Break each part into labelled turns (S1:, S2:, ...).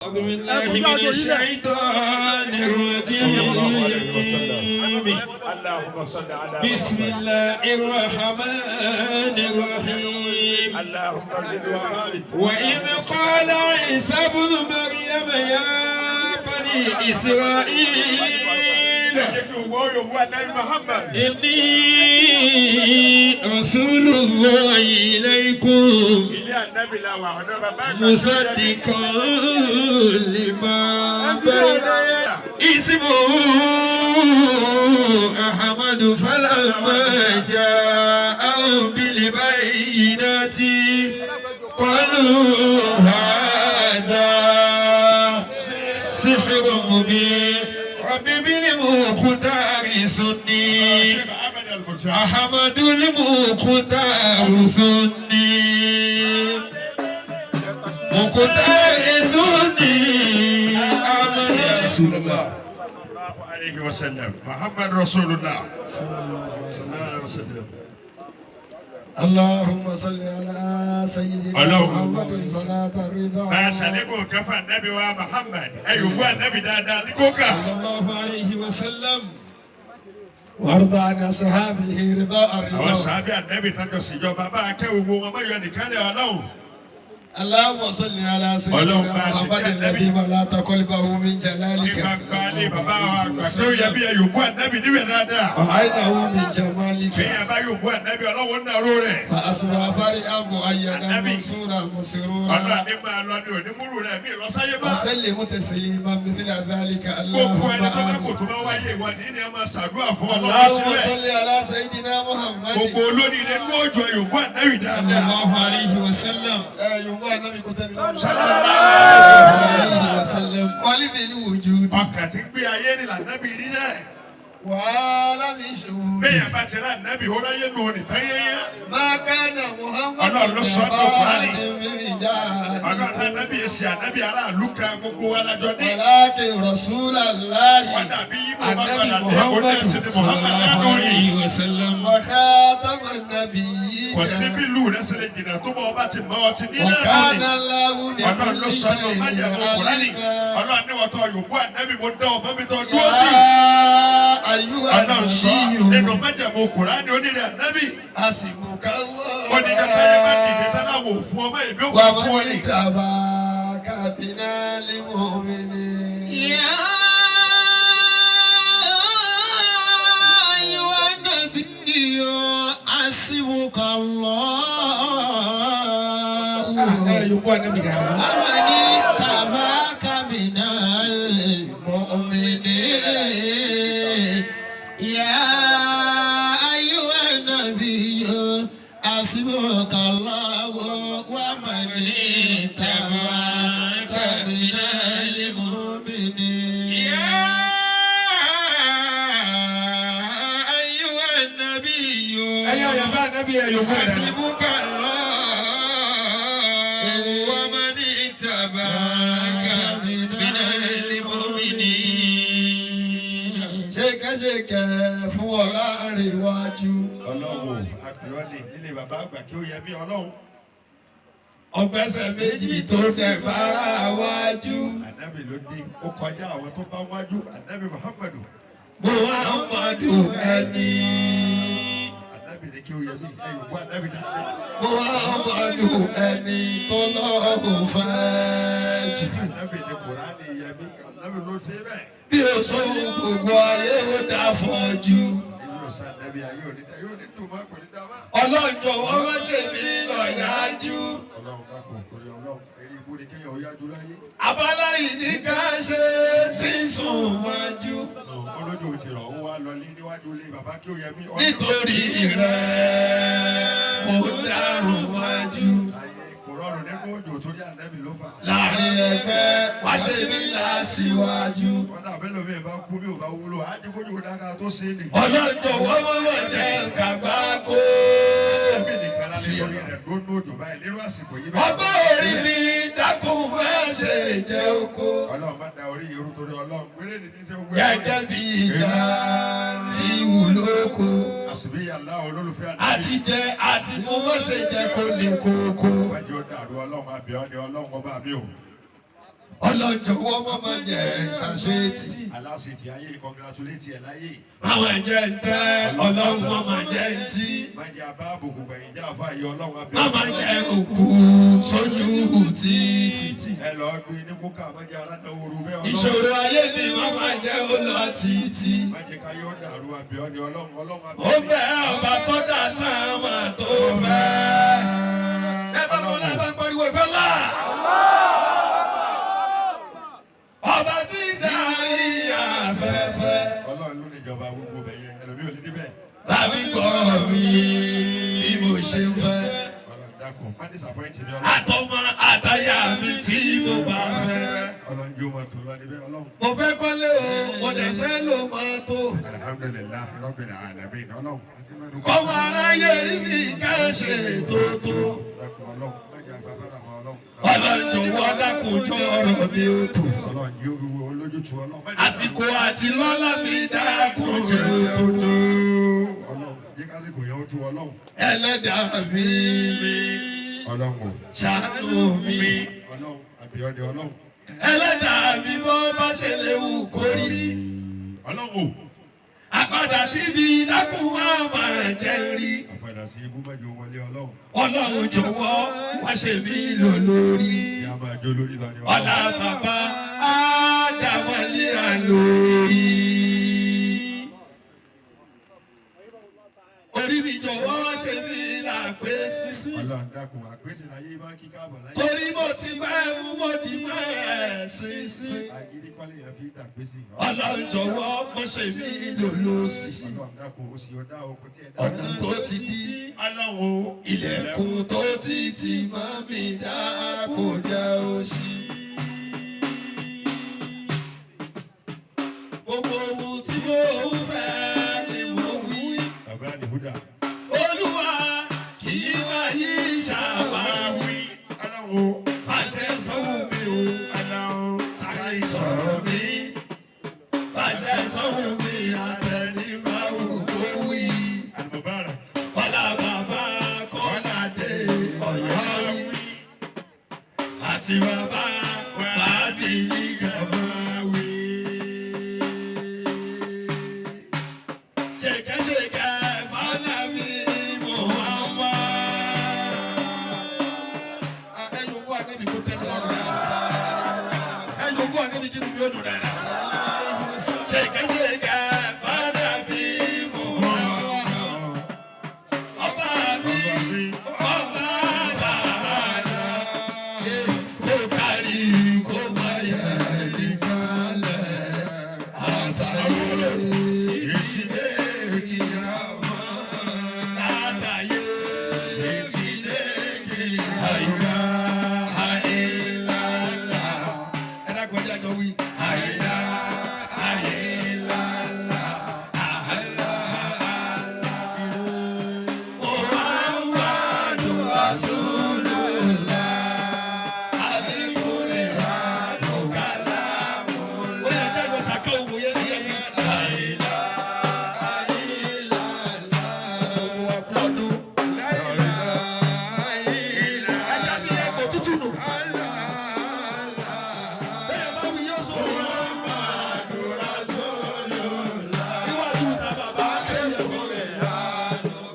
S1: أعوذ بالله من الشيطان الرجيم.
S2: اللهم صل على
S1: بسم الله الرحمن الرحيم.
S2: اللهم زد وبارك.
S1: وإذ قال عيسى ابن مريم يا بني إسرائيل
S2: Ẹ kí wọ́n yóò wá Nabi Muhammad.
S1: إني رسول الله إليكم
S2: Ilé ànábì la wà, ọ̀dọ́ bàbá àgbà.
S1: مصدقا لما بين اسمه أحمد فلما جاءهم بالبينات قالوا هذا سحر مبين. رب بالمختار سني.
S2: Ahmed Al-Mukhtar.
S1: أحمد المختار سني، مختار سني أحمد.
S3: رسول الله.
S2: الله عليه وسلم. محمد رسول الله. صلى الله عليه وسلم.
S3: اللهم صل على سيدنا
S2: اللهم
S3: محمد صلاة الرضا.
S2: Bá a ṣàlékún kẹfà Nabi wa Muhammad. Ẹ yóò wá Nabi dáadáa ní kókà.
S1: صلى الله عليه وسلم.
S3: وارض عن أصحابه رضاء
S2: Àwọn
S3: الرضا.
S2: sàábì ànábì tán jọ síjọba bá a kẹ́ gbogbo wọn mọ́yọ nìkan lẹ̀ Ọlọ́run.
S3: اللهم صل على سيدنا
S2: اللهم
S3: محمد
S2: صل.
S3: الذي ملأت قلبه من
S2: Ní
S3: جلالك
S2: gbangba ní bàbá wa àgbà tó yẹ bí ẹ yóò bú ànábì níbẹ̀ dáadáa.
S3: وعينه من جمالك.
S2: Bí ẹ bá yóò bú ànábì, Ọlọ́run ń dàrú rẹ̀.
S3: فأصبح فرحا مؤيدا
S2: النبي.
S3: منصورا
S2: Ọlọ́run
S3: مسرورا.
S2: ní máa lọ ní onímúrù rẹ̀ mí lọ́sáyé bá.
S3: وسلم تسليما مثل ذلك.
S2: Gbogbo
S3: اللهم
S2: ẹni tó bá kò
S3: آمين.
S2: tó bá wáyé ìwọ ní a máa ṣàdúrà fún Ọlọ́run
S3: اللهم
S2: síbẹ̀.
S3: صل على سيدنا محمد.
S2: Gbogbo olóríire ní òjò yóò bú ànábì
S1: صلى
S2: dáadáa.
S1: الله عليه وسلم.
S3: أيوة النبي كنت
S1: عليه وسلم.
S3: قلب الوجود.
S2: Ọkàn tí ń gbé ayé ni làǹnábì rí yẹ.
S3: وعالم شهود.
S2: Bẹ́ẹ̀ bá ti rà nábì ó ráyé nù ní táyéyé.
S3: ما كان محمد
S2: Ọlọ́run ló sọ ní Kùránì.
S3: أبا من رجالكم.
S2: Ọlọ́run nábì èsì ànábì aráàlú kan, gbogbo wa lájọ ní.
S3: ولكن رسول الله.
S2: Wọ́n dàbí yíbo bá
S3: النبي
S2: padà dé ó ní ẹ̀sìn ní
S3: محمد.
S1: صلى
S2: Muhammad
S1: الله
S2: nánú ni.
S1: عليه وسلم.
S3: وخاتم النبيين.
S2: Kò sí bí ìlú rẹ̀ ṣe lè jìnnà tó bọ́ ọba ti mọ́ ọtí ní náà
S3: وكان
S2: ni.
S3: الله
S2: Ọlọ́run ló
S3: بكل
S2: sọ ní
S3: شيء
S2: májẹ̀mú Kùránì.
S3: عليما.
S2: Ọlọ́run ní wọ́n tọ́ yòókù ànábì, mo dán ọmọ mi tọ́ dúró sí.
S3: يا أيها
S2: Ọlọ́run sọ nínú
S3: النبي
S2: májẹ̀mú Kùránì onírẹ̀ ànábì.
S3: حسبك
S2: Ó ní kẹta yẹn bá dìde
S3: الله.
S2: tán láwọn òfin ọmọ ìbí òkú fún ọ
S3: ومن
S2: ní.
S3: اتبعك من المؤمنين.
S4: يا أيها النبي حسبك الله
S3: Yòókù ànábì kan.
S4: ومن اتبعك من المؤمنين. يا أيها النبي حسبك الله ومن اتبعك من المؤمنين.
S1: يا أيها النبي
S3: Ẹyọ yàrá ànábì ẹ yòókù ẹ̀ dáadáa.
S1: حسبك الله ومن اتبعك من المؤمنين.
S3: Ṣèkẹ́ṣèkẹ́ fún ọ láàrin iwájú.
S2: Ọlọ́run àpèọ́ ni nílé bàbá àgbà kí ó yẹ bí Ọlọ́run.
S3: Ọ̀gbẹ́sẹ̀ méjì tó ṣẹ̀ bára wájú.
S2: Ànábì ló dé, ó kọjá àwọn tó bá wájú, ànábì Muhammadu.
S3: Muhammadu ẹni.
S2: Ànábì ní kí ó yẹ bí ẹ yòókù ànábì dáadáa.
S3: Muhammadu ẹni tó lọ́hùn fẹ́ jù.
S2: Ànábì ní Kùránì yẹ bí, ànábì ló ṣe bẹ́ẹ̀.
S3: Bí o sọ gbogbo ayé ó dá fọ́jú.
S2: Èyí ò sá ànábì ayé ò ní dá, yóò ní dùn má, kò ní dá má.
S3: Ọlọ́jọ́ wọ́n má ṣe mí lọ yájú.
S2: Ọlọ́run bá kò torí Ọlọ́run, eré ibú ni kéèyàn ó yájú láyé.
S3: Abala yìí ní ká ṣe tí ń sùn mọ́jú.
S2: Olójú ò ti rọ̀, ó wá lọ lé níwájú ilé bàbá kí ó yẹ bí.
S3: Nítorí rẹ̀ mo dárùn mọ́jú.
S2: Ayé kò rọrùn nínú òjò, torí ànábì ló fà.
S3: Láàrin ẹgbẹ́ wá ṣe mí lásìwájú.
S2: Wọn náà bẹ́ẹ̀ lómi ìbá kú bí ò bá wúlò, ájíkójú dáká tó ṣe é nì.
S3: Ọlọ́jọ́ wọ́n mọ̀mọ́ jẹ́ kàgbákò.
S2: Ànábì nìkan lálẹ́ torí rẹ̀ ló ní òjò báyìí nírú àsìkò yìí bẹ́ẹ̀.
S3: Ọgbọ́n orí mi dákun má ṣe jẹ́ oko.
S2: Ọlọ́run má da orí irú torí Ọlọ́run. Wéré ni ti ṣe gbogbo
S3: Gẹ́gẹ́ bí ìgbà tí wúlò kó.
S2: Àsìbí yàrá olólùfẹ́ ànábì.
S3: Àti jẹ àti mú má ṣe jẹ́ kó lè kókó.
S2: Wájú ó dàrú, Ọlọ́run àbíọ́ ni Ọlọ́run ọba mi o.
S3: Ọlọ́run jọ̀wọ́ má má jẹ́ ṣàṣetì.
S2: Aláṣetì ayé congratulate ẹ̀ láyé.
S3: Má má jẹ́ ń tẹ́, Ọlọ́run má má jẹ́ ń tí.
S2: Má jẹ́ abá àbùkù gbẹ̀yìn já àfa ìyá Ọlọ́run abẹ́.
S3: Má má jẹ́ òkú sójú títì.
S2: Ẹ lọ gbé ní kókà má jẹ́ aládàáwò rú bẹ́ẹ̀ Ọlọ́run.
S3: Ìṣòro ayé mi má má jẹ́ ó lọ títí.
S2: Má jẹ́ ká yóò dàrú abẹ́ ni Ọlọ́run Ọlọ́run abẹ́.
S3: Ó bẹ́ ọba tó dá sáàmà tó fẹ́. Ẹ bá mọ lábá ń pariwo ìfẹ́ là. Ọba tí ń darí afẹ́fẹ́.
S2: Ọlọ́run ló níjọba gbogbo bẹ̀yẹn ẹlòmíì ò ní débẹ̀.
S3: Tàbí gbọ́rọ̀ mi bí mo ṣe ń fẹ́.
S2: Ọlọ́run dákun má disappoint mi Ọlọ́run.
S3: Àtọmọ àtaya mi tí mo bá fẹ́.
S2: Ọlọ́run jó wọn tó lọ níbẹ̀ Ọlọ́run.
S3: Mo fẹ́ kọ́lé o, mo dẹ̀ fẹ́ lò mọ́tò.
S2: Alhamdulillahi Rabbil alamin Ọlọ́run. Àti mẹ́nu kọ́.
S3: Kọ́mọ aráyé rí mi ká ṣe tótó.
S2: Dákun Ọlọ́run má jẹ́ àgbàbára àwọn Ọlọ́run.
S3: Ọlọ́run jọ̀wọ́ dákun jọ̀ọ́ ọ̀rọ̀ mi ó tò.
S2: Ọlọ́run yóò fi wo olójútu Ọlọ́run.
S3: Àsìkò àti lọ́lá mi dákun jẹ́ ó tó.
S2: Ọlọ́run jẹ́ kásìkò yẹn ó tú Ọlọ́run.
S3: Ẹlẹ́dàá mi
S2: Ọlọ́run o.
S3: ṣàánú mi.
S2: Ọlọ́run àbíọ́ni Ọlọ́run.
S3: Ẹlẹ́dàá mi bọ́ bá ṣe léwu kórí.
S2: Ọlọ́run o.
S3: Àpadà síbi dákun máa máa jẹ́ rí.
S2: Àpadà sí ibú mẹ́jọ wọlé Ọlọ́run.
S3: Ọlọ́run jọ̀wọ́ wá ṣe mí lò lórí.
S2: Ìyá máa jó lórí lọ ní
S3: Ọlá bàbá Ádámọ́lé àlórí. Orí mi jọ̀wọ́ wá ṣe mí làpé sísí.
S2: Ọlọ́run dákun àpèsè láyé bá kíkà bọ̀ láyé.
S3: Torí mo ti bá ẹ mú mo di mọ́ ẹ̀ sísí.
S2: Agídí kọ́lé yẹn fi dàpèsè.
S3: Ọlọ́run jọ̀wọ́ má ṣe mí lò lósì.
S2: Ọlọ́run dákun ó sì ọ̀dá oko tí ẹ dá.
S3: Ọ̀nà tó ti dí.
S2: Ọlọ́run o.
S3: Ilẹ̀kùn tó ti tì mọ́ mi dákun jẹ́ òṣì. Gbogbo ohun tí mo ń fẹ́ ni mo wí.
S2: Bàbá Àdìgúdà.
S3: Olúwa kì í máa yí ṣàwáwí.
S2: Ọlọ́run o.
S3: Pàṣẹ sọ́hùn mi o,
S2: Ọlọ́run.
S3: sáré sọ̀rọ̀ mi. Pàṣẹ sọ́hùn mi àtẹnimáwò kó wí.
S2: Àlùmọ̀bára.
S3: Ọlá bàbá Kọ́ládé Ọ̀yọ́ wí. Àti bàbá Bábílì Kàmáwí. Ṣèkẹ́ṣèkẹ́ bọ́lá mi mò ń wá. Ẹ yòówó ànábì kó tẹ́sí lọ́rùn dáadáa. Ẹ yòówó ànábì kí ni yóò dùn dáadáa. Ṣèkẹ́ṣèkẹ́ bọ́lá mi mò ń wá. Ọba mi, ọba dáadáa, kó kárí kó má yẹ nìkanlẹ̀ àtàyè
S2: Títí dé kíyámà.
S3: àtàyè
S2: Títí dé kíyámà.
S3: àyíká àyílàlà. Ẹ dákun ọjọ́ àjọ wí. Àyíká àyílàlà àhàlà àlà. Muhammadu Rasulullah. Àbíkúrẹ́ ànúkàlámù. Ó yẹ kí ẹ̀gbọ́n sàkẹ́ òwò yẹn ní ẹ̀mí. Àyílá àyílàlà. Gbogbo wa kú ọdún. Ẹja bí ẹ̀gbọ́n tútù nù. Bẹ́ẹ̀ bá wí yóò sọ̀rọ̀. Iwájú ta bàbá Adéyẹmí.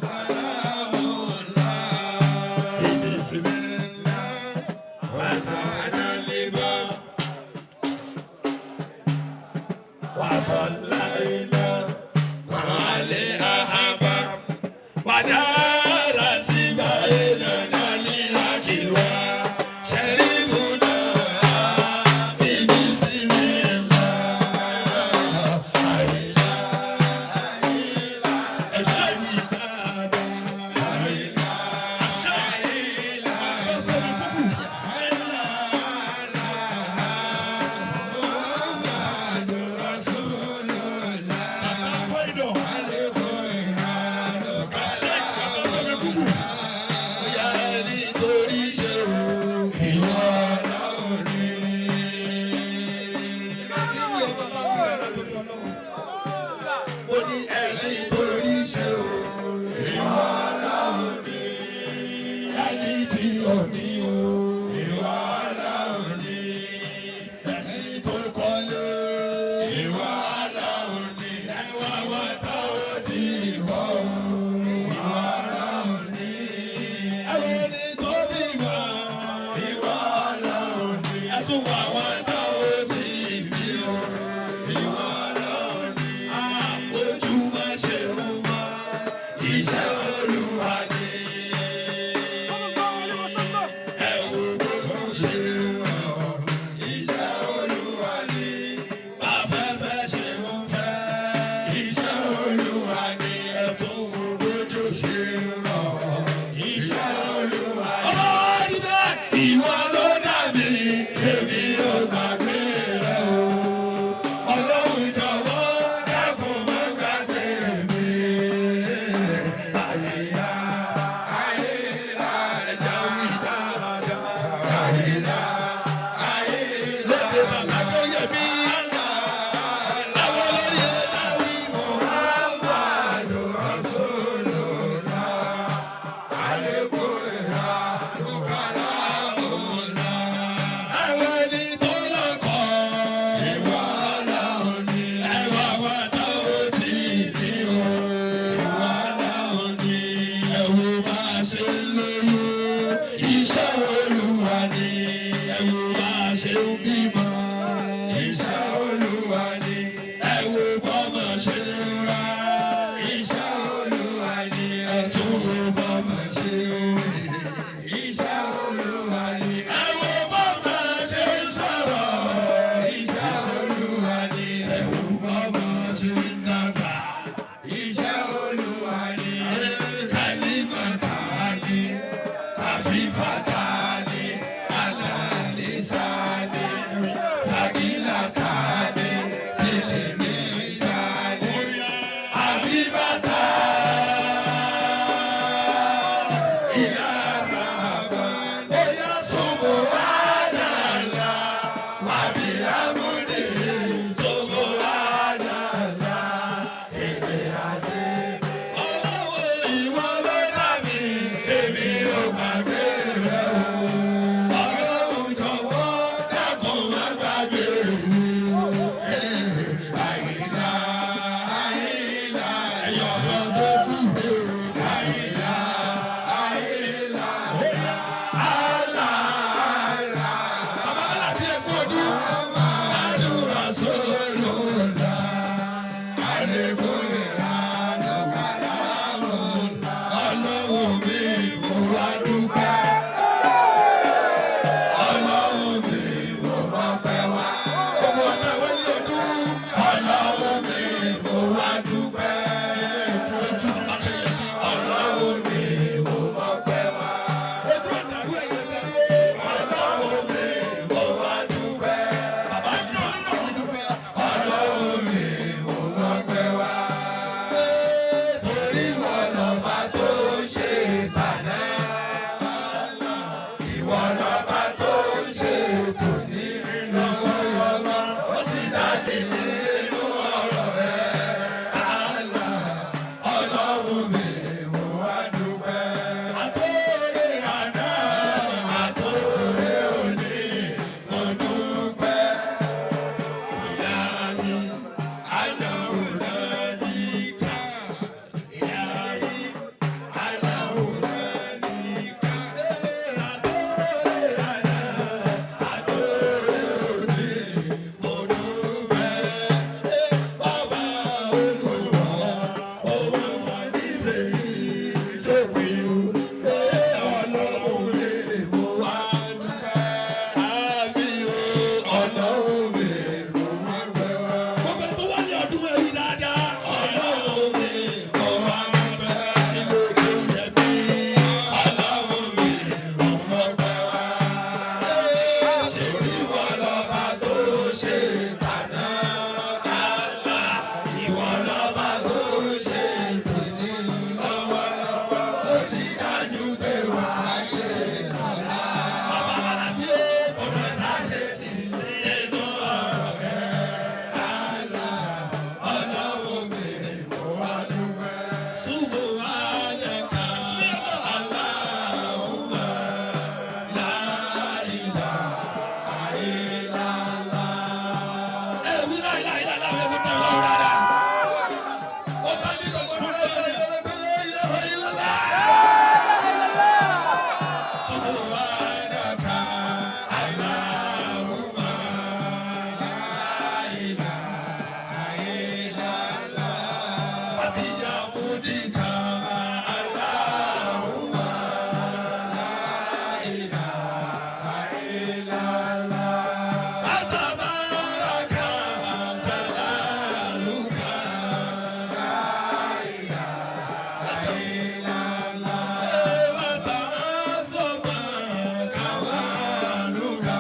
S2: Bàbá Fáìdọ̀.
S3: Iṣẹ́ Olúwa ni. Ẹ wo bọ́mọ ṣe ń ra. Iṣẹ́ Olúwa ni. Ẹ tún wo bọ́mọ ṣe ń rìn. Iṣẹ́ Olúwa ni. Ẹ wo bọ́mọ ṣe ń sọ̀rọ̀. Iṣẹ́ Olúwa ni. Ẹ wo bọ́mọ ṣe ń dàgbà. Iṣẹ́ Olúwa ni. Kálímà tani, kàfífà tani, alálísàní, kàkílà tani, tìlímísàní, àbíbàtà. Ìyára bóyá subhanallah, wàbí amúdí subhanallah, èdè àti. Ọlọ́wọ́ ìwọ ló dá mi, èmi ò gbàgbé rẹ o. Ọlọ́run jọ̀wọ́ dákun má gbàgbé mi. Àyìnlá, àyìnlá, ẹ̀yọ̀ ọ̀rọ̀ tó kù dé o. Àyìnlá, àyìnlá, àlá, àlá. Bàbá Bọ́lá bí ẹkú ọdún. Àdúrà sólòlá. Àdékùnrin àdókàlà mọ̀lá. Ọlọ́run mi mo wá dúpẹ́. Ọlọ́run mi mo mọpẹ́ wá. Gbogbo ọ̀nà ìwé ní ọdún. Ọlọ́run mi mo wá dúpẹ́. Ọlọ́run mi mo mọpẹ́ wá. Ojú ọ̀nà ìwé ní ọdún. Ọlọ́run mi mo wá dúpẹ́. Bàbá ní ọdún dúpẹ́. Ọlọ́run mi mo mọpẹ́ wá. Torí wọn lọ́ba tó ṣe tàná. Ìwọ lọ́ba tó ṣe tòní lọ́wọ́lọ́wọ́. Ó sì dájú nínú ọ̀rọ̀ rẹ̀. Àlá Ọlọ́run mi mo wá dúpẹ́. Àtòrè àná, àtòrè òní, mo dúpẹ́. Ìyá mi, àná òlàníkà. Ìyá mi, àná òlàníkà. Àtòrè àná, àtòrè òní, mo dúpẹ́. Bàbá olùkọ́, òun wà níbẹ̀ yìí, sófin o. Ọlọ́run mi mo wá dúpẹ́. Àbí o, Ọlọ́run mi mo wá dúpẹ́. Gbogbo tó wá ní ọdún ẹ̀rí dáadáa. Ọlọ́run mi mo wá dúpẹ́. Ilé tó yẹ mí. Ọlọ́run mi mo mọpẹ́ wá. Ṣé ìwọ lọ́ba tó ṣe tàná? Kálá ìwọ lọ́ba tó ṣe tòní lọ́wọ́lọ́wọ́. Ó sì dájú pé wà á ṣe tàná. Bàbá Bàlàbí ó kọ̀dọ̀ sáṣẹ tì nínú ọ̀rọ̀ rẹ̀. Kálá Ọlọ́run mi mo wá dúpẹ́. Subhanaka Allahumma la ilaha illallah. Ẹ wí la ilaha illallah ẹ kó tẹ̀lé ọ̀rọ̀ dáadáa. Ó bá ní gbogbo la ilaha illallah. Subhanaka Allahumma la ilaha illallah. Abiyamudika Allahumma la ilaha illallah. Atabaraka jalaluka la ilaha illallah. Wa ta'azzama kamaluka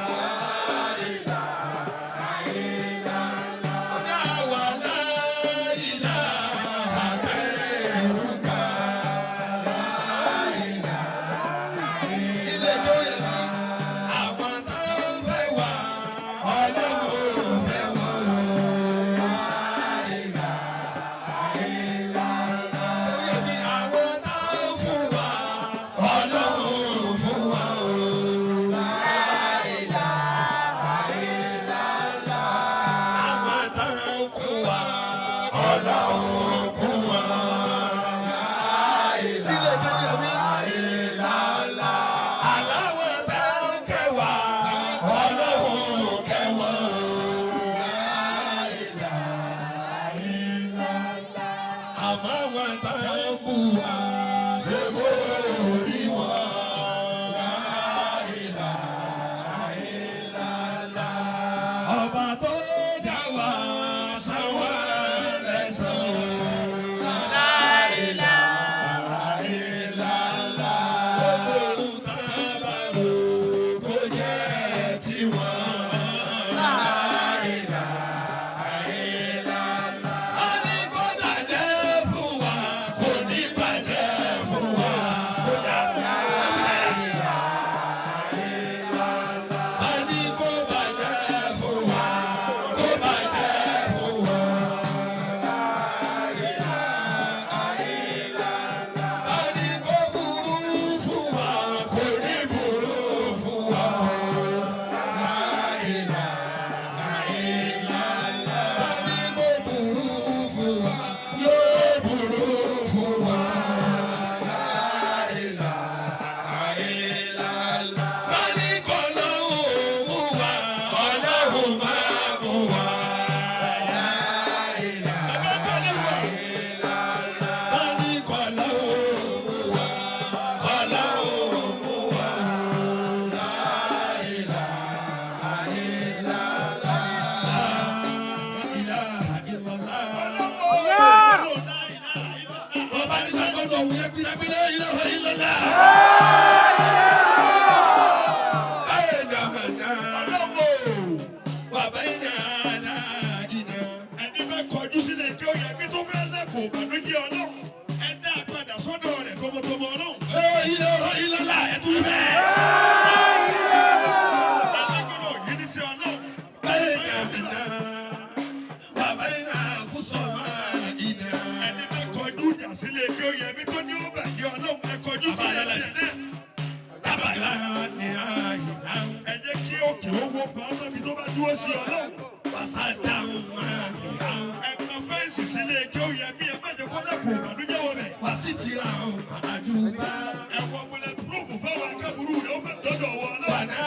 S3: la ilaha illallah. Wa la ilaha ghayruka la ilaha. Ilé tó yẹ kí àwọn tó ń fẹ́ wá, Ọlọ́run fẹ́ wọ́n o. Tó yẹ kí àwọn tó ń fún wa, Ọlọ́run fún wa o. Àwọn tó ń kún wa, Ọlọ́run kún wa. Ilé tó yẹ mí. Aláwọ̀ tó ń kẹwàá, Ọlọ́run kẹwàá. Ọlọ́run máa mú wa.
S2: Bàbá tó lè wà.
S3: Báni kọ̀lọ́hún mú wa. Kọ̀lọ́hún mú wa. La ilaha illallah. Ọba ní sàkóso òun yẹ gbìnàgbìnà ilaha illallah. Báyìí náà wà báyìí náà náà jìnnà.
S2: Ẹni bá kọjú sílẹ̀ tí ó yẹ kí tó fẹ́ lẹ́kọ̀ọ́ ìbànújẹ́ Ọlọ́run. Ẹ dá a padà sọ́dọ̀ rẹ̀ tọmọtọmọ Ọlọ́run.
S3: La ilaha illallah ẹ tún bẹ́ẹ̀.
S2: Alágbèrò yìí ní sí Ọlọ́run.
S3: Báyìí náà wà báyìí náà kú sọ̀mọ́ ìnà.
S2: Ẹni bá kọjú ìjà sílẹ̀ tí ó yẹ kí tó ní ó bàjẹ́ Ọlọ́run. Ẹ kọjú sílẹ̀ tiẹ̀ náà.
S3: Lábàlá ni àyìnlá
S2: Ẹ jẹ́ kí òkè owó pa ọmọ mi tó bá dúró sí Ọlọ́run.
S3: wàsá dáhùn máa fi hàn.
S2: Ẹ mọ fẹ́ǹsì sílẹ̀ tí ó yẹ bí ẹ má jẹ́ kó lẹ́kọ̀ọ́ ìbànújẹ́ wọ bẹ̀.
S3: Wàsí tìrà ọ̀hún àjùbá.
S2: Ẹ wọ bullet proof fáwọn akáburú rẹ̀ ó fẹ́ dọ́dọ̀ wọ Ọlọ́run.
S3: Wàdà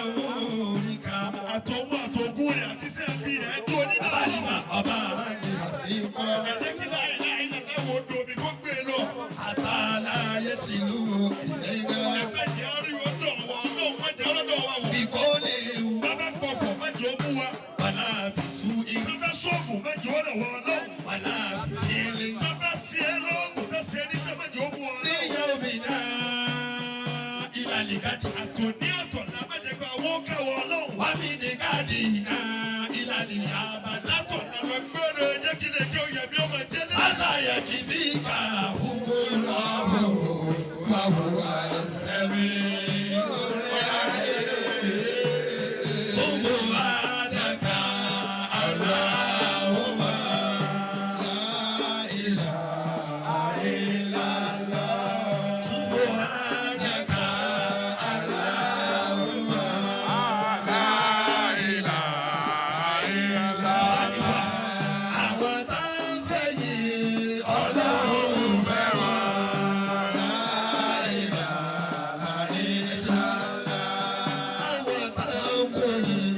S3: òrìkà.
S2: Àtọ̀wọ́ àtọ̀gùn rẹ̀ àti sẹ́ẹ̀bì rẹ̀ ẹ tó onídàá
S3: Bàbá
S2: Ọlọ́run.
S3: ọba aráàlú àbíkọ́.
S2: Ẹ jẹ́ kí láì láì lẹ́wọ̀ odò mi kó gbé e lọ.
S3: Àtàláyé sílùú ìlẹ́gbẹ́.
S2: Ẹ má jẹ́ ariwo dọ̀ wọ Ọlọ́run, má jẹ́ ọlọ́dọ̀ wa wọ̀.
S3: Bíkọ́ lè wù.
S2: Bàbá pọ̀fọ̀ má jẹ́ ó mú wa.
S3: Wàlá bìsú ì.
S2: Bàbá sọ́ọ̀bù má jẹ́ ó rẹ̀ wọ Ọlọ́run.
S3: Wàlá bìsílì.
S2: Bàbá sí ẹ lọ́ọ̀gùn tó ṣe ní sẹ́ má jẹ́ ó mú ọ Ọlọ́run.
S3: Níyà omi náà ìlàlẹ̀ káàdì.
S2: Àtòní àtọ̀lá má jẹ́ pé àwọn ó káwọ́ Ọlọ́run.
S3: Wà mí ní káàdì náà ìlàlẹ̀ àbàdà.
S2: Látọ̀lá lọ gbọ́dọ̀ jẹ́ kí lè jẹ́ òye mi ó máa jẹ́ lẹ́yìn.
S3: Àṣàyẹ̀ kì bí ká àbúkù lọ́wọ́ wà wùwà sẹ́mi. Sọ́wọ́ àdàkà aláwọ̀ Sọ́wọ́ àdàkà aláwọ̀. Àwọn tá ń fẹ́ yìí ọlọ́run fẹ́ wọn. Àwọn tá ń kó yìí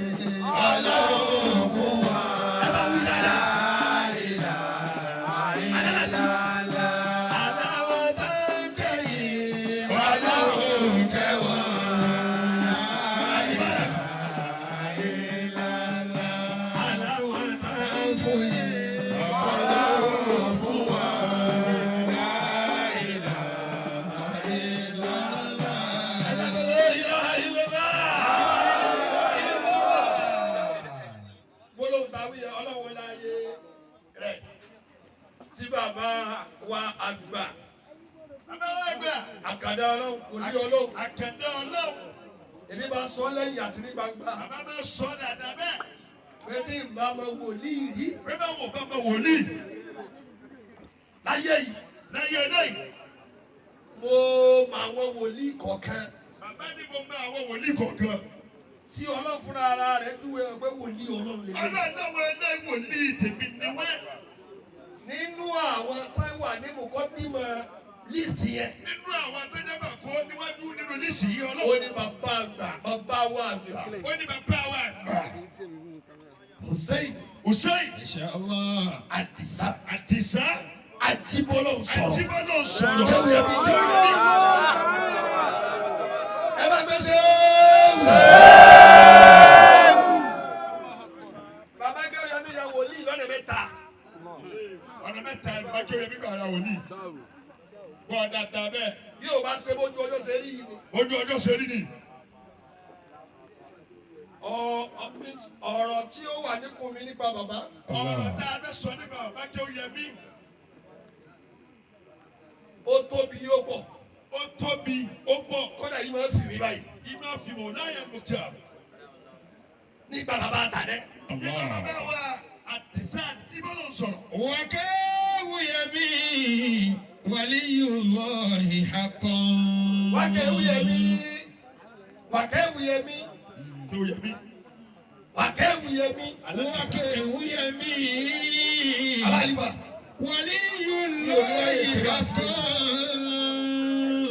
S3: ọlọ́run kó wọn. Ẹ bá wí dáadáa. Aláwọ̀ tá ń kẹ́ yìí ọlọ́run kẹ́ wọn. Aláwọ̀ tá ń fún yìí ọlọ́run fún wọn. Gbólóhùn táwí yẹn ọlọ́run láyé rẹ̀ tí bàbá wa àgbà
S2: Bàbá wa gbà
S3: àkàndá ọlọ́run kò ní ọlọ́run
S2: àkàndá Ọlọ́run.
S3: èmi bá sọ lẹ́yìn àti ní gbangba
S2: Bàbá máa sọ dáadáa bẹ́ẹ̀.
S3: pé tí n bá mọ wòlíì rí
S2: Pé bá wò bá bá wòlíì
S3: láyé yìí
S2: láyé eléyìí.
S3: mo mọ àwọn wòlíì kọ̀ọ̀kan
S2: Bàbá ní mo mọ àwọn wòlíì kọ̀ọ̀kan.
S3: tí ọlọ́run fúnra ara rẹ̀ júwe hàn pé wòlíì ọlọ́run lè lè
S2: Ọlọ́run láwọn eléyìí wòlíì tèmi ni wọ́n.
S3: nínú àwọn táwọn wà ní mọ̀kọ́dìmọ̀ líìsì yẹn
S2: Nínú àwọn atẹ́jọ́bà kó níwájú nínú lísì yìí
S3: ó
S2: Ọlọ́run.
S3: ní bàbá àgbà bàbá wa àgbà
S2: Ó ní bàbá wa àgbà.
S3: Hussein
S2: Hussein
S1: Inshallah.
S3: Adisa
S2: Àdìsá
S3: Ajíbọ́lọ́ sọ̀rọ̀
S2: Àjíbọ́lọ̀ sọ̀rọ̀.
S3: Jẹ́wọ́ yẹn bí ẹ bá gbé ṣe é wù. Bàbá Kẹ́hìnyẹ́ mi ya wòlíì lọ́nà mẹ́ta.
S2: Ọ̀nà mẹ́ta ni bàbá Kẹ́hìnyẹ́ mi gbà ya wòlíì. Bọ́ dáadáa bẹ́ẹ̀.
S3: Bí o bá ṣe bójú ọjọ́ ṣe rí yìí ni.
S2: Ojú ọjọ́ ṣe rí ni.
S3: Ọ̀rọ̀ tí ó wà níkùn mi nípa bàbá
S2: Ọ̀rọ̀ tá a fẹ́ sọ nípa bàbá Kẹ́hìnyẹ́ mi.
S3: ó tóbi yóò pọ̀
S2: Ó tóbi, ó pọ̀.
S3: kódà yìí máa ń fi mí báyìí
S2: Ìmọ̀ fìmọ̀ láyé kò tí a.
S3: nígbà bàbá àtàdé.
S2: Nígbà bàbá wa Àdìsá Àjíbọ́lọ̀ sọ̀rọ̀.
S1: وكاويمي ولي الله حقا
S3: Wákẹ́wìyẹmí wákẹ́wìyẹmí
S2: Kẹ́hìnyẹ́ mi.
S3: wákẹ́wìyẹmí
S1: وكاويمي
S3: aláìfà
S1: ولي الله حقا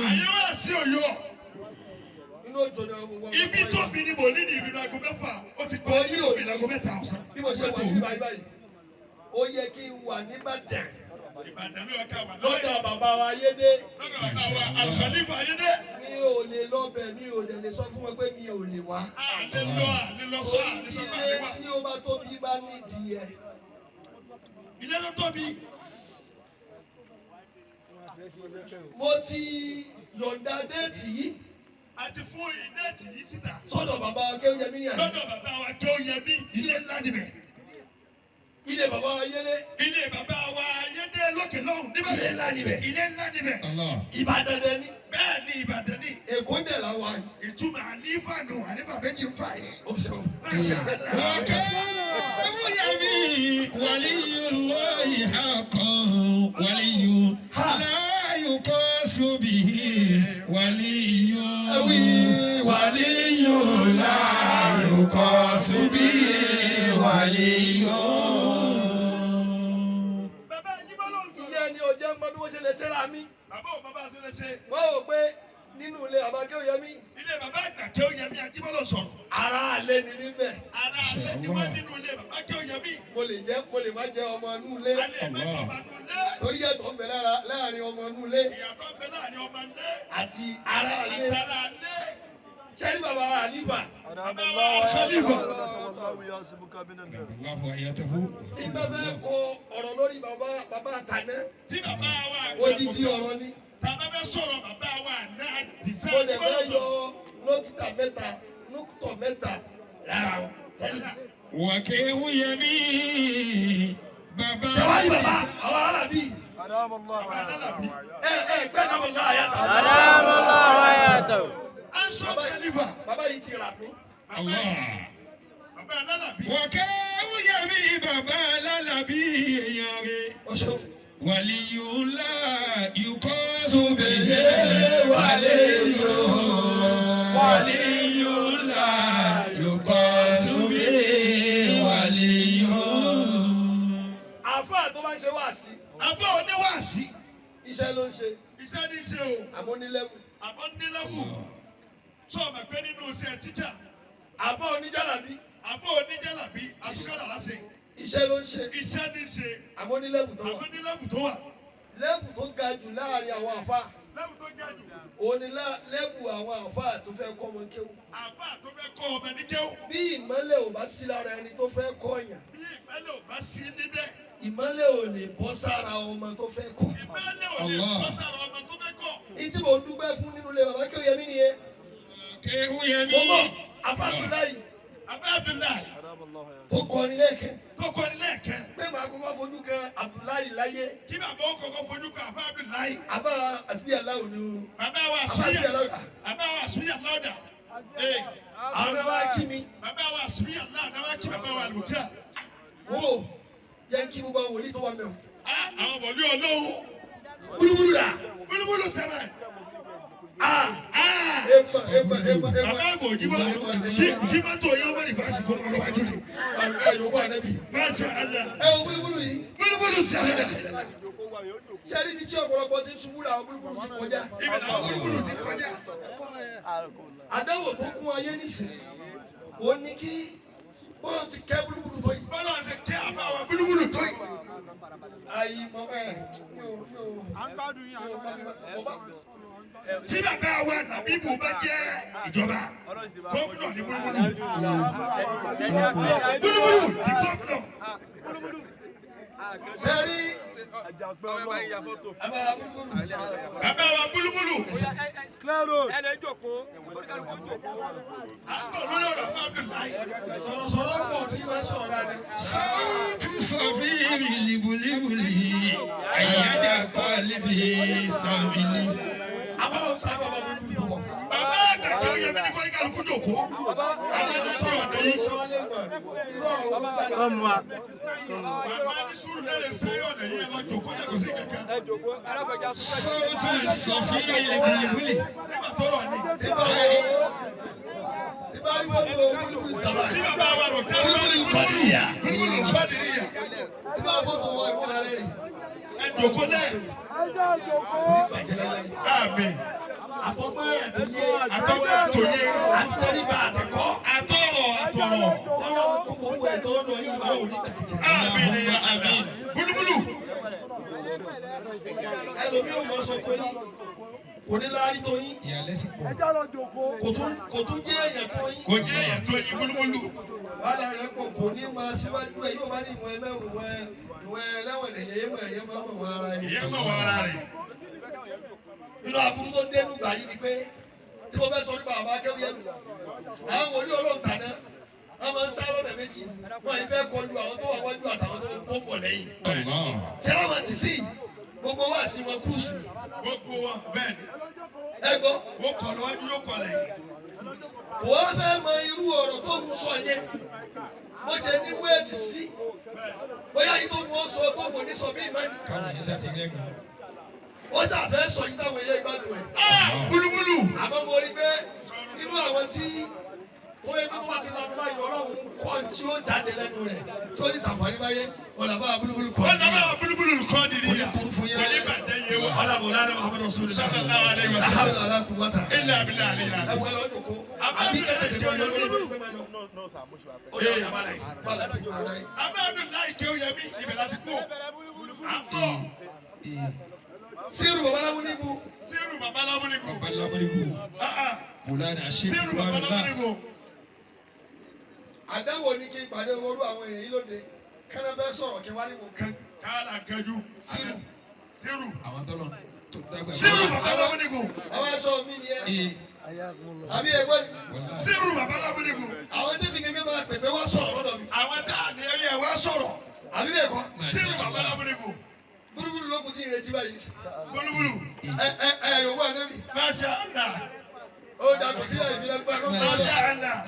S2: Àyẹ̀wò àti òyò.
S3: inú ojú tó ní ọgbọ̀n.
S2: Ibi tó mi ni mòlídìí ìrìn aago 6, ó ti kọ́ ní òbí aago 3 ọ̀sán.
S3: Bí mo ṣe wà ní báyìí báyìí, ó yẹ kí n wà n'Ìbàdàn.
S2: Ìbàdàn ló yẹ ká wà
S3: Lọ́dọ̀ bàbá wa Ayédè.
S2: Lọ́dọ̀ bàbá wa Al-Khalifa Ayédè.
S3: Mi ò lè lọ́bẹ̀, mi ò dẹ̀ lè sọ fún wọn pé mi ò lè wá.
S2: Àlè lọ, àlè lọ sọ,
S3: Orí
S2: àlè
S3: tí
S2: sọ pé
S3: ilé
S2: àlè wá.
S3: tí ó bá tóbi bá nídìí ẹ̀.
S2: Ilé ló tóbi.
S3: Mo ti yọ̀ǹda déètì yìí.
S2: A ti fún déètì yìí síta.
S3: Sọ́dọ̀ bàbá Akéwúyẹmí ní àyè.
S2: Lọ́dọ̀ bàbá wa Akéwúyẹmí, ilé ńlá níbẹ̀.
S3: Ilé bàbá wa Ayédè.
S2: Ilé bàbá wa Ayédè lókè lọ́hùn níbẹ̀.
S3: Ilé ńlá níbẹ̀.
S2: Ilé ńlá níbẹ̀.
S3: Ìbàdàn dẹ̀ ni.
S2: Bẹ́ẹ̀ ni Ìbàdàn ni.
S3: Èkó dẹ̀ la wà yìí.
S2: Ìtumọ̀ àlífà nù, àlífà méjì ń fà yìí.
S3: Ó ṣeun.
S1: Akéwúyẹmí waliyullahi haqqan waliyu la yuqasu bihi waliyu. Waliyu la yuqasu bihi waliyu.
S2: Bàbá yìí bá lóun sọ̀rọ̀.
S3: Ìyẹn ni ò jẹ́ mọ bí wọ́n ṣe lè ṣe ra mi.
S2: Bàbá ò bàbá ṣe lè ṣe.
S3: Wọ́n rò pé nínú ilé bàbá Akéwúyẹmí.
S2: Ilé bàbá àgbà Akéwúyẹmí Ajíbọ́lá sọ̀rọ̀.
S3: Ará àlẹ́ ni mí bẹ̀.
S2: Ará àlẹ́ ni wọ́n nínú ilé bàbá Akéwúyẹmí.
S3: Mo lè jẹ́, mo lè má jẹ́ ọmọ inú ilé.
S2: A lè má jẹ́ ọmọ inú ilé.
S3: Torí yàtọ̀ ń bẹ lára láàrin ọmọ inú ilé.
S2: Ìyàtọ̀ ń bẹ láàrin ọmọ ilé.
S3: Àti ará àlẹ́.
S2: Àti ará àlẹ́.
S3: Ṣé ní bàbá wa Àlífà?
S2: Bàbá wa Àlífà.
S3: Tí n bá fẹ́ kọ ọ̀rọ̀ lórí bàbá bàbá àtàná.
S2: Tí bàbá wa àgbà
S3: Odidi ọ̀rọ̀ ni.
S2: Tàbá fẹ́ sọ̀rọ̀ bàbá wa àná àdìsá.
S3: Mo dẹ̀ fẹ́ yọ nọ́tìtà mẹ́ta, nọ́kítọ̀ mẹ́ta lára wọn tẹ́lẹ̀.
S1: Wàkéwúyẹmí bàbá.
S3: Ṣé wàá yí bàbá àwọn alábí? Ẹ ẹ gbẹ́dọ̀ mọ̀ láàyè àtàwọn.
S2: Aṣọ Khalifa.
S3: Bàbá yìí ti rà mí.
S1: Allah.
S2: Bàbá alálàbí.
S1: Wàkéwúyẹmí bàbá alálàbí èèyàn rẹ̀.
S3: O ṣeun.
S1: Waliyullah yuqasu bihi waliyu. Waliyullah yuqasu bihi waliyu.
S3: Àfáà tó bá ń ṣe wáàsí.
S2: Àfáà oníwàásí.
S3: Iṣẹ́ ló ń ṣe.
S2: Iṣẹ́ ní í ṣe o.
S3: Àmọ́ nílẹ́wù.
S2: Àmọ́ nílẹ́wù. Sọ ma pé nínú iṣẹ́ tíjà.
S3: Àfáà oníjàlábí.
S2: Àfáà oníjàlábí asúkàdà láṣẹ.
S3: Iṣẹ́ ló ń ṣe.
S2: Iṣẹ́ ní í ṣe.
S3: Àmọ́ nílẹ́wù tó wà.
S2: Àmọ́ nílẹ́wù tó wà.
S3: Lẹ́wù tó ga jù láàrin àwọn àfáà.
S2: Lẹ́wù tó ga jù.
S3: Òun ni lẹ́wù àwọn àfáà tó fẹ́ kọ́ ọmọ kéwú.
S2: Àfáà tó fẹ́ kọ́ ọmọ ní kéwú.
S3: Bí ìmọ́lẹ̀ ò bá sí lára ẹni tó fẹ́ kọ́ yàn.
S2: Bí ìmọ́lẹ̀ ò bá sí níbẹ̀.
S3: Ìmọ́lẹ̀ ò lè bọ́ sára ọmọ tó fẹ́ kọ́.
S2: Ìmọ́lẹ̀ ò lè bọ́ sára ọmọ tó fẹ́ kọ́.
S3: Ìtí mò ń dúpẹ́ fún nínú ilé bàbá Akéwúyẹmí nìyẹn.
S1: Akéwúyẹmí.
S3: Mo mọ̀ Àfáà Abdullahi.
S2: Àfáà Abdullahi.
S3: Tó kọrin lẹ́ẹ̀kẹ́.
S2: Tó kọrin lẹ́ẹ̀kẹ́.
S3: Pé màá kọ́kọ́ fojú kan Abdullahi láyé.
S2: Kí bàbá ó kọ́kọ́ fojú kan Àfáà Abdullahi.
S3: Àbá Àsìbí Aláwo ni o.
S2: Bàbá wa
S3: Àbá Àsìbí Aláwo dà.
S2: Bàbá wa Àsìbí Aláwo dà.
S3: Àwọn náà wá kí mi.
S2: Bàbá wa Àsìbí Aláwo náà wá kí bàbá wa Àlùmọ́tíà.
S3: Wo yẹ kí gbogbo àwọn wòlíì tó wà mẹ́wọ̀.
S2: Àwọn wòlíì Ọlọ́run.
S3: Búlúbúlú dà.
S2: Búlúbúlú sẹ́wẹ̀.
S3: Ema ema ema ema.
S2: Bàbá àgbò òjì bọ́lá kí mọ́tò yẹn wọ́n ní fásitì kó lọ́wọ́ wájú ni.
S3: Ẹ yòókù ànábì.
S2: Masha Allah.
S3: Ẹ wo búlúbúlú yìí.
S2: Búlúbúlú sẹ́wẹ̀.
S3: Ṣé níbi tí ọ̀pọ̀lọpọ̀ ti ń ṣubú làwọn búlúbúlú ti kọjá?
S2: Ibi làwọn búlúbúlú ti kọjá.
S3: Àdánwò tó kún ayé nísìnyí, ó ní kí bọ́lá ti kẹ́ búlúbúlú tó yìí.
S2: Bọ́lá ṣe kẹ́ àfàwọ̀ búlúbúlú tó yìí.
S3: Ayi mọ ẹ mi ò mi ò mi ò bá mi bá.
S2: Tí bàbá wa Nàbíbù bá jẹ́ ìjọba, gómìnà ní búlúbúlú. Búlúbúlú ní gómìnà.
S3: Ṣé rí bàbá búlúbúlú?
S2: Bàbá wa búlúbúlú. À ń tọ̀ lórí ọ̀rọ̀ fún Abdullahi.
S3: Sọ̀rọ̀sọ̀rọ̀ pọ̀ tí wọ́n sọ̀rọ̀ dáadáa.
S1: Sautu safiri libulibuli ayyada qalbi samili.
S3: Àwọn ọmọ sábà bá búlúbúlú pọ̀.
S2: Bàbá àgbà tí ó yẹ mí ní kọ́ni kálukú jòkó. Àwọn ọmọ sọ̀rọ̀ dé.
S3: Irú ọ̀rọ̀ wo ló jáde?
S2: Bàbá ní sùúrù lẹ́rẹ̀ sáyọ̀ lẹ́yìn ẹ̀ lọ jòkó lẹ́kọ̀ọ́ sí kankan.
S1: Sautu safiri libulibuli.
S2: Nígbà tó rọ̀ ni.
S3: Tí bá tí bá rí wọ́n tó búlúbúlú sábà.
S2: Tí bàbá wa rò tẹ́lẹ̀
S3: Búlúbúlú kọ́dìríyà.
S2: Búlúbúlú kọ́dìríyà.
S3: Tí bá wọ́n tó wọ ìfúnra rẹ̀ rìn.
S2: Ẹ jòkó lẹ́.
S3: Oníbàjẹ́ láyé.
S2: Àmín.
S3: Àtọ́gbọ́n àtòyé.
S2: Àtọ́gbọ́n àtòyé.
S3: ìtọ́lọ́dọ̀ yìí ọlọ́run ní gbàtẹ̀tẹ̀.
S2: Àmín ya
S1: Àmín.
S2: Búlúbúlù.
S3: Ẹlòmíì ò mọ sọ tó yín, kò ní láárí tó yín,
S1: Ìyàlẹ́ sì pọ̀.
S3: kò tún jẹ́ èèyàn tó yín.
S2: Kò jẹ́ èèyàn tó yín búlúbúlù.
S3: Wàhálà rẹ̀ pọ̀, kò ní máa síwájú ẹ̀ yóò bá ní ìwọ̀n ẹlẹ́wọ̀n ìwọ̀n ẹlẹ́wọ̀n lèyẹ mọ̀ ẹ̀yẹ máa mọ̀ wọ́n ara ẹ̀.
S2: Ìyẹn mọ̀ wọ́n ara rẹ̀.
S3: Nínú aburú tó dénú gbà yìí ni pé tí mo fẹ́ sọ nípa bàbá Akéwúyẹmí, àwọn wòlíì Ọlọ́run tàná wọ́n máa ń sá lọ́nà méjì, wọ́n yìí fẹ́ kọlu àwọn tó wà wájú àtàwọn tó ń bọ̀ lẹ́yìn.
S1: Allah.
S3: Ṣé láwọn ti sí gbogbo wá sí wọn kúrúsù
S2: Gbogbo wọn bẹ́ẹ̀ ni.
S3: ẹ gbọ́
S2: Ó kọ̀ lọ́wájú yóò kọ̀ lẹ́yìn.
S3: kò wá fẹ́ mọ irú ọ̀rọ̀ tó ń sọ yẹn bó ṣe ní wéètì sí bóyá yìí tó ń wọ́n sọ tó wò ní sọ bí ìmọ̀ ni
S1: Káwọn èèyàn sá ti rẹ́gùn.
S3: wọ́n ṣàfẹ́ sọ yìí táwọn èèyàn ìgbádùn ẹ̀.
S2: Búlúbúlù.
S3: Àmọ́ mo rí pé inú àwọn tí tó yẹ pé tó bá ti lanu báyìí Ọlọ́run kọ́ tí ó jáde lẹ́nu rẹ̀ tí ó sì ṣàǹfààní báyé ọ̀làbá búlúbúlù kọ́
S2: Wọ́n dábàá búlúbúlù kọ́ ni
S3: kò ní
S2: níyà.
S3: burú fún yín.
S2: Kò ní bàjẹ́ yé wa.
S3: Ọ̀làbọ̀lá muhammadu rasulillah
S2: Sallallahu alayhi wa sallam.
S3: alhamdulilayi ala quwwata.
S2: Illa billahi aliyil azim.
S3: Ẹwù ẹ lọ jòkó àbí kẹtẹ tẹmí ọjọ́ lórí ìlú fẹmẹ lọ. Ó yẹ ọ̀nà bá láì bá láì fi jòkó láyé.
S2: Abáàdùn Kéwúyẹmí ibẹ̀ láti kú. Àpọ̀
S3: Sírù babaláwo níbu.
S2: Sírù babaláwo.
S1: Bàbá Lámúnígù. Mùlánà Sheikh
S2: Sírù
S1: Ridwanullah.
S2: babaláwo.
S3: Àdáwò ni kí n pàdé orú àwọn èèyàn yìí lóde kẹ́lẹ́ fẹ́ sọ̀rọ̀ kí wá ní mo kẹ́.
S2: Káàlà kẹjú.
S3: Sírù.
S2: Sírù.
S1: Àwọn tọ́lọ̀ tó dàgbà.
S2: Sírù babaláwo.
S3: Àwọn aṣọ mi ni ẹ
S1: Ee.
S3: àbí ẹgbẹ́ ni.
S1: Wàláhì.
S2: Sírù babaláwo.
S3: Àwọn débi kékeré máa pèpè wá sọ̀rọ̀ lọ́dọ̀ mi.
S2: Àwọn tá a ní ẹyẹ wá sọ̀rọ̀.
S3: Àbí bẹ́ẹ̀ kọ́.
S2: Sírù babaláwo.
S3: Búrúburú ló kù tí ìrètí báyìí.
S2: Búlúbúlù.
S3: Ẹ ẹ ẹ yòówù ànábì.
S2: Masha Allah.
S3: Ó dàgbò sílẹ̀ ìfilẹ̀ gbàgbọ́.
S2: Masha Allah.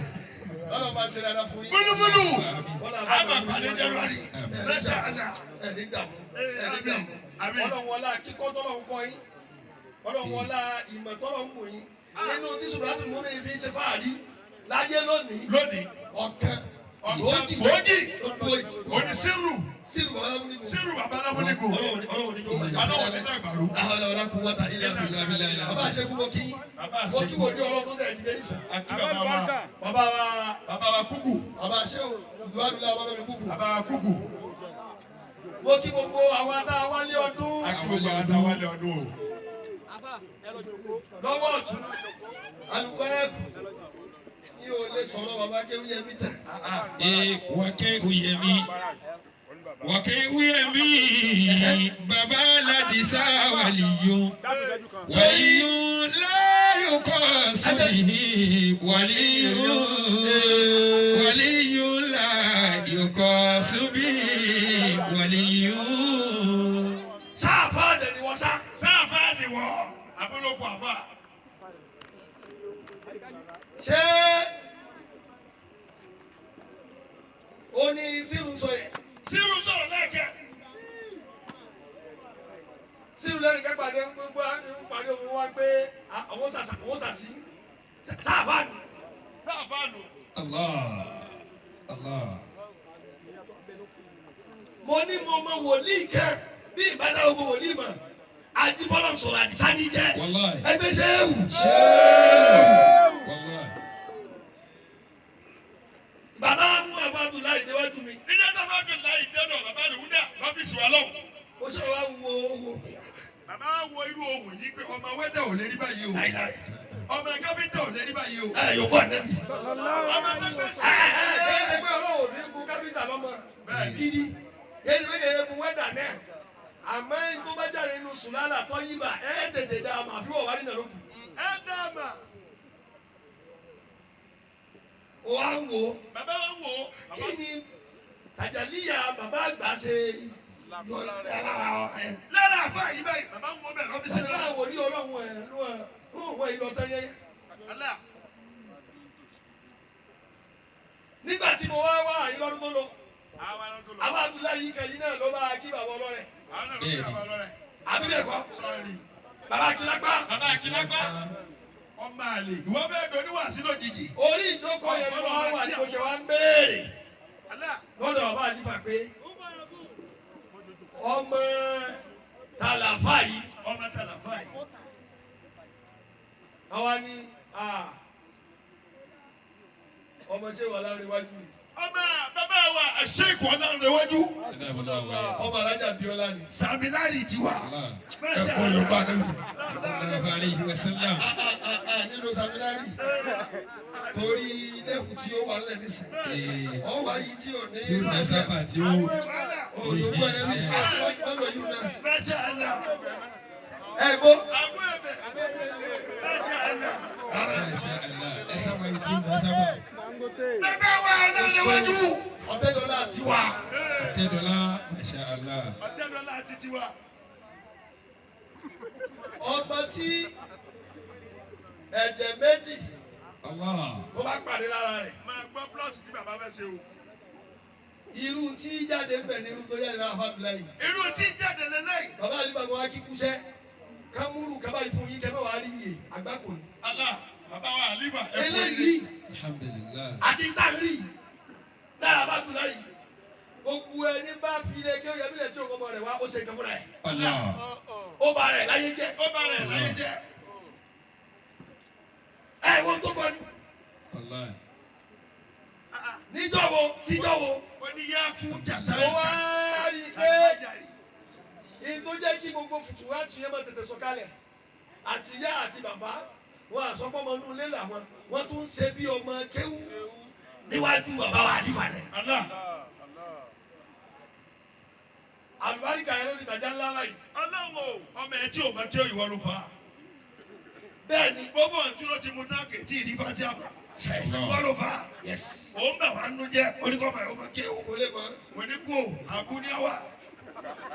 S3: Ọlọ́run bá ṣe dáadáa fún yín.
S2: Búlúbúlù.
S3: Wọ́n
S2: Àmà pàdé January. Masha Allah.
S3: Ẹ ní dààmú. Ẹ ní dààmú.
S2: Àmín.
S3: Ọlọ́run wọlá kíkọ́ tọ́lọ́run kọ́ yín. Ọlọ́run wọlá ìmọ̀ tọ́lọ́run bù yín. Nínú tí Sùbúrátù Mùmínì fi ń ṣe fáàrí láyé lónìí.
S2: Lónìí.
S3: Ọ̀kan
S2: Ọ̀kan gbòógì.
S3: tó dúró yìí.
S2: Òní Sírù.
S3: Sírù babaláwo níbo.
S2: Sírù babaláwo.
S3: Ọlọ́run ní kó bàjẹ́.
S2: Ọlọ́run ní dàgbàrú.
S3: Àwọn ọ̀la kú wọ́tà ilé
S1: Illa billahi
S3: àbúrò. Bàbá àṣekú mo kí mo kí wòlíì Ọlọ́run tó sẹ̀ ìdílé nísà.
S2: Àti bàbá wa.
S3: Bàbá wa
S2: Bàbá wa kúkú.
S3: bàbá àṣẹ òdùwádùúlá bàbá mi kúkú.
S2: Bàbá wa kúkú.
S3: Mo kí gbogbo àwọn adáwálé ọdún
S2: Àti gbogbo àwọn àtàwálé ọdún o.
S3: lọ́wọ́ ọ̀tún alùpẹ́rẹ́kù ní o lè sọ̀rọ̀ bàbá Kéwúyẹmí tẹ̀.
S1: Ee Wákéwúyẹmí. Wákéwúyẹmí. Bàbá Ládìsá wàlíyún. Wàlíyún láyò kọ́ sóbìhì. Wàlíyún. Wàlíyún láyò kọ́ sóbìhì. Wàlíyún.
S3: Sáàfà dẹ̀ ni wọ́n sá.
S2: Sáfà ni wọ́. Abúlókù àfà.
S3: Ṣé o ní sírù sọ yẹn?
S2: Sírù sọ̀rọ̀ lẹ́ẹ̀kẹ́.
S3: Sírù lẹ́nu kẹ́pàdé gbogbo pàdé òun wá pé àwọn sàṣà àwọn sàṣì sáàfà nù.
S2: Sáfà nù.
S1: Allah. Allah.
S3: Mo ní mo mọ wòlíì kẹ bí ìbádá ogun wòlíì mọ̀ Ajíbọ́lá sọ̀rọ̀ àdìsá ní jẹ́
S1: Wàláhì.
S3: ẹgbẹ́ ṣe é wù.
S1: Wàláhì.
S3: Bàbá mú àbá Abdullahi déwájú mi.
S2: Níjẹ́ sáfà Abdullahi dẹ́dọ̀ bàbá Lùhúdà lọ́fíìsì wa lọ́wọ́.
S3: Ó ṣe wá wo owó.
S2: Bàbá wa wo irú ohun yìí pé ọmọ wẹ́dà ò lè rí báyìí o.
S3: Láíláí.
S2: Ọmọ kápẹ́ntà ò lè rí báyìí o.
S3: Ẹ yóò bọ̀ nẹ́bí.
S2: Ọmọ tó gbé sí.
S3: Ẹ ẹ ẹ ẹ pé Ọlọ́run ò ní bu kápẹ́ntà lọ́mọ gidi. Yéé pé kèé bu wẹ́dà náà. Àmọ́ ẹni tó bá jáde nínú sùlálà tó yí bà ẹ tètè dá a mà àfi wọ̀ wá nínú lókun.
S2: Ẹ dá a mà.
S3: Ó wá ń wo
S2: Bàbá wa wò ó.
S3: kí ni tàjàlíyà bàbá àgbà ṣe yọ lára ẹ.
S2: Lára àfà yìí báyìí bàbá ń wo bẹ̀ lọ́fíìsì
S3: Ṣé
S2: wa.
S3: láwọn wòlíì Ọlọ́run ẹ̀ ló ẹ̀ ló wọ ìlọ tán yẹn.
S2: Allah.
S3: Nígbà tí mo wá wá àyín lọ́dún tó lọ,
S2: Àwọn ará tó lọ.
S3: àwọn Abdullahi yìí kan yìí náà ló bá kí bàbá ọlọ́rẹ̀.
S2: Àwọn náà ló fi bàbá ọlọ́rẹ̀.
S3: Àbí bẹ́ẹ̀ kọ́?
S2: Sọ́ọ̀rì.
S3: Bàbá Akílápá.
S2: Bàbá Akílápá. Ọmọ àlè. Ìwọ fẹ́ dọ̀ níwàásí lójijì.
S3: Orí ìjókòó yẹn ló wá wà ní mo ṣe wá ń béèrè
S2: Allah.
S3: lọ́dọ̀ bàbá àdìfà pé ọmọ tàlàfà yìí
S2: Ọmọ tàlàfà yìí.
S3: àwa ni ọmọ ṣé wà lára iwájú yìí.
S2: Ọmọ bàbá wa Àṣeyìkọ̀ Ọlánrewájú.
S3: Ọmọ alájà Bíọ́lá ni.
S2: Sàmìlárì tiwa.
S3: Ẹ̀kọ́ Yorùbá náà.
S1: Sallallahu alayhi wa sallam.
S3: Nínú Sàmìlárì. Torí lẹ́fù tí ó wà nílẹ̀ nísìnyí. Wọ́n wá yìí tí ò ní.
S1: Tí ó ní sábà tí ó.
S3: Òyìnbó ẹ̀rẹ́ mi, wọ́n lọ yìí náà.
S2: Masha Allah.
S3: Ẹ gbọ́.
S2: Àbú ẹ̀bẹ̀. Masha Allah.
S1: Masha Allah. Ẹ sábà yìí tí ó ní sábà.
S2: Bàbá wa Ọlánrewájú.
S3: Ọ̀tẹ́dọ́lá tiwa.
S1: Tẹ́dọ̀lá. Masha Allah.
S2: Ọ̀tẹ́dọ́lá ti tiwa.
S3: Ọgbọ́n tí ẹ̀jẹ̀ méjì
S1: Allah.
S3: tó bá pàdé lára rẹ̀.
S2: Máa gbọ́ plọ́ọ̀sì tí bàbá fẹ́ ṣe o.
S3: Irú tí jáde ń bẹ̀ ní irú tó jáde lára fábílà yìí.
S2: Irú tí ń jáde lélẹ́yìí.
S3: Bàbá àlùbàgbọ́n wa kíkúṣẹ́. Kámúrù kábàáyé fún yín kẹ́ mọ́ wàá rí iye àgbákò ni.
S2: Allah bàbá wa àlífà.
S3: Eléyìí
S1: Alhamdulillah.
S3: àti táàrí lára bá dùn láyìí. Gbogbo ẹni bá fi ilé kí ó yẹ mílẹ̀ tí òun ọmọ rẹ̀ wá ó ṣe nǹkan fúnra ẹ̀.
S1: Allah.
S3: Ó ba rẹ̀ láyé jẹ́.
S2: Ó bá rẹ̀ láyé jẹ́.
S3: Ẹ wo tó kọ ni.
S1: Allah.
S3: Níjọ́ wo síjọ́ wo.
S2: Ó ní yá kú jàtá.
S3: Mo wá rí i pé in tó jẹ́ kí gbogbo fùtùwátì yẹn máa tètè sọ̀kalẹ̀ àti ìyá àti bàbá wọn àsọpọ̀ ọmọ inú ilé làwọn wọ́n tún ń ṣe bí ọmọ kéwú níwájú bàbá wa àdìfà rẹ̀.
S2: Allah.
S3: Àlùbáríkà yẹn ló ti tàjà ńlá láyìí.
S2: Ọlọ́run o, ọmọ ẹ tí ò bá jẹ́ ìwọ ló fà á.
S3: Bẹ́ẹ̀ ni
S2: Gbogbo ọ̀tún ló ti mú táàkì tí ìdí fati àbá. Ìwọ ló fà á.
S3: yes
S2: Ò ń bà wá nínú jẹ́ oníkọ́mọ ẹ̀ ọmọ kéwù.
S3: kò lè mọ
S2: Mo ní kú o, àbúníyàwá.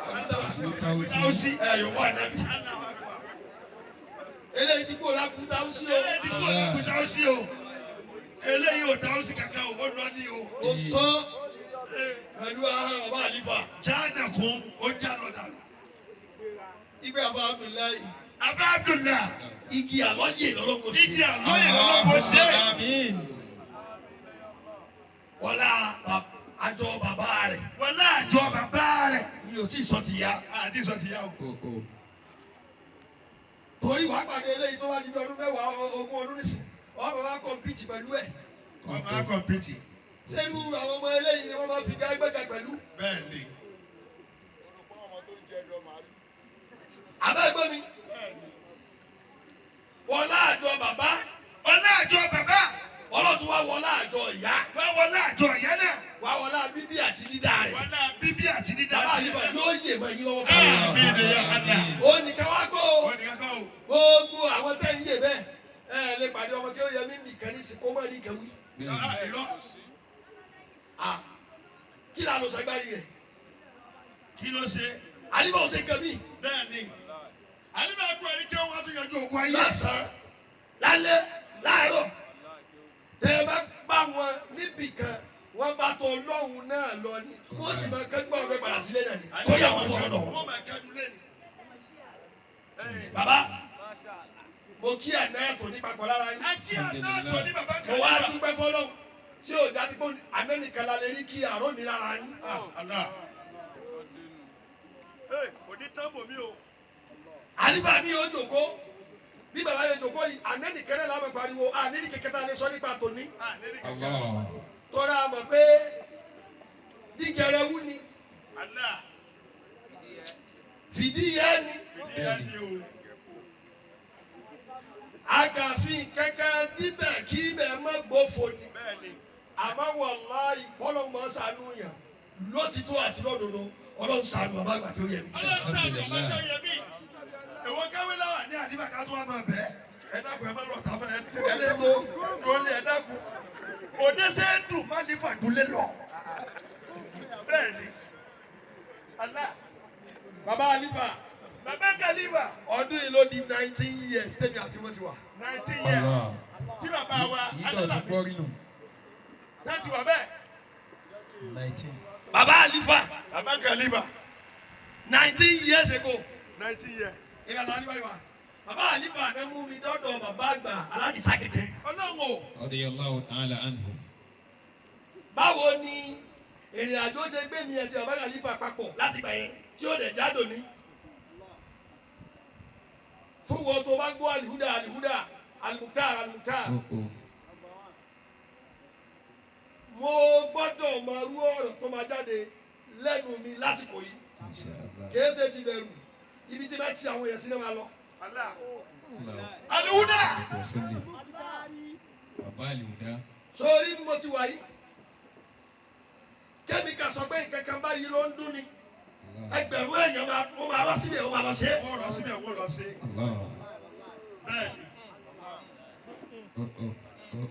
S3: àbí táwùsì
S1: Tawusi.
S2: Táwùsí.
S3: ẹ yóò wà nábì. Eléyìí ti kúrò lákú táwùsì o.
S2: Eléyìí ti kú òdàkú táwùsí o. Eléyìí ò táwùsí kankan o, ó lọ ní o.
S3: Mo sọ pẹ̀lú ahọ́n bàbá àlífà.
S2: Jáàdà kún, ó já lọ dànù.
S3: Ibẹ̀ àbá Abdullahi
S2: Abá Abdullah,
S3: igi àlọ́yè lọ́lọ́kọ̀ sí.
S2: igi àlọ́yè lọ́lọ́kọ̀ ṣe.
S1: Àmín.
S3: Wọlá àjọ bàbá rẹ̀
S2: Wọlá àjọ bàbá rẹ̀.
S3: mi ò tí ì sọ ti ya.
S2: Àti sọ ti yá o.
S1: O o.
S3: Torí wàá pàdé eléyìí tó wá di bí ọdún mẹ́wàá ogún ọdún nísìn. Wọ́n bá wá kọ̀mpìtì pẹ̀lú ẹ̀.
S2: Wọ́n máa kọ̀mpìtì.
S3: Ṣé irú àwọn ọmọ eléyìí ni wọ́n máa fi gágbẹ́gà pẹ̀lú?
S2: Bẹ́ẹ̀ ni.
S3: Àbá ẹ̀gbọ́n mi. Wọlá àjọ bàbá.
S2: Wọlá àjọ bàbá.
S3: Ọlọ́tún wá wọlá àjọ ìyá.
S2: Wá wọlá àjọ ìyá náà.
S3: Wá wọlá bíbí àti dídá rẹ̀.
S2: Wọlá bíbí àti dídá.
S3: Bàbá àlífà yóò yè mọ́ yín lọ́wọ́ kan.
S2: Àmín ya Allah.
S3: Ó nìkan wá kó o.
S2: Ó ní kankan o.
S3: Gbogbo àwọn tẹ́ ń yè bẹ́ẹ̀ ẹ lè pàdé ọmọ tí ó yẹ mí nìkan ní sìnkó mọ́ ní kẹwí.
S2: Irọ́.
S3: Kí la lọ sàgbárí rẹ̀?
S2: Kí ló ṣe?
S3: Àlífà ò ṣe nǹkan mí.
S2: Bẹ́ẹ̀ ni. Àlífà kú ẹni tí ó wá tún yanjú ògùn ayé.
S3: Lọ́sàn-án, lálẹ́, láàárọ̀. Tẹ́ ẹ bá bá wọn níbì kan, wọ́n bá tọ Ọlọ́run náà lọ ni. Wọ́n sì máa kẹ́jú bá wọn fẹ́ padà sílé náà ni. Torí àwọn ọmọ ọ̀dọ̀ wọn.
S2: Wọ́n máa kẹ́jú lẹ́nu.
S3: Bàbá, mo kí àná ẹ̀tọ́ nípa pọ̀ lára yín.
S2: Ajé àná tó ní bàbá
S3: Mo wá dúpẹ́ fọlọ́run tí ò jásí pé àná nìkan la lè rí kí àárọ̀ ní lára yín.
S2: Allah. Kò ní tán bò mí o.
S3: Àlífà mi yóò jòkó bí bàbá yóò jòkó yìí àná nìkan náà láwọn pariwo àní ní kẹkẹ tá a lè sọ nípa tòní.
S1: Allah.
S3: Tọ́ra mọ̀ pé dígẹrẹwú ni
S2: Allah.
S3: fìdí yẹ ni
S2: Fìdí ni o.
S3: àkàfin kẹkẹ níbẹ̀ kí ibẹ̀ mọ́ gbófo ni.
S2: Bẹ́ẹ̀ ni.
S3: Àmọ́ wàláhì bọ́lọ̀ mọ́ sànú yàn lótìtọ́ àti lódodo Ọlọ́run ṣàánú bàbá àgbà tó yẹ mí.
S2: Ọlọ́sàn bàbá tó yẹ mí. Èwo káwé láwà ní àdìbà ká tó wà máa bẹ́ẹ̀. Ẹ dákun ẹ má lọ tàbá ẹ lé lọ lólè ẹ dákun. Òde ṣe é dùn má ní fàdúlé lọ. Bẹ́ẹ̀ ni. Allah.
S3: Bàbá Àlífà
S2: Bàbá Kàlífà.
S3: ọdún yìí ló di 19 years tẹ́mi àti wọ́n ti wà.
S2: 19 years.
S1: Allah.
S2: Tí bàbá wa
S1: Yìí tó ti
S2: Adélàbí
S1: gbọ́ rí nù.
S2: láti wà bẹ́ẹ̀.
S1: 19.
S3: Bàbá Àlífà
S2: Bàbá Kàlífà.
S3: 19 years ago.
S2: 19 years.
S3: Ìgbà tó Àlífà yìí wà. Bàbá Àlífà náà mú mi dọ́dọ̀ bàbá àgbà Aládìsá kẹ̀kẹ́.
S2: Ọlọ́run o.
S1: Radiyallahu ta'ala anhu.
S3: Báwo ni ìrìn àjò ṣe gbé mi àti bàbá Àlífà papọ̀ láti gbà yẹn tí ó dẹ̀ jádò ní? Fún wọn tó bá gbọ́ Alihuda Alihuda Alimuktar Alimuktar.
S1: O o.
S5: Mo gbọ́dọ̀ máa rú ọ̀rọ̀ tó máa jáde lẹ́nu mi lásìkò yìí.
S1: Masha Allah.
S5: Kìí ṣe ti bẹ̀rù. Ibi tí bá ti àwọn èèyàn sí náà máa lọ.
S2: Allah.
S1: Allah.
S2: Aliwuda.
S1: Wasallim. Bàbá Aliwuda.
S5: Sórí bí mo ti wà yìí. Kẹ́míkà sọ pé nǹkan kan báyìí ló ń dún ni.
S1: Allah.
S5: Ẹgbẹ̀rún èèyàn máa wọ́n máa wá síbẹ̀ wọ́n máa lọ ṣe é.
S2: Wọ́n lọ síbẹ̀ wọ́n lọ sí.
S1: Allah.
S2: Bẹ́ẹ̀ni.
S1: Oh, oh, oh.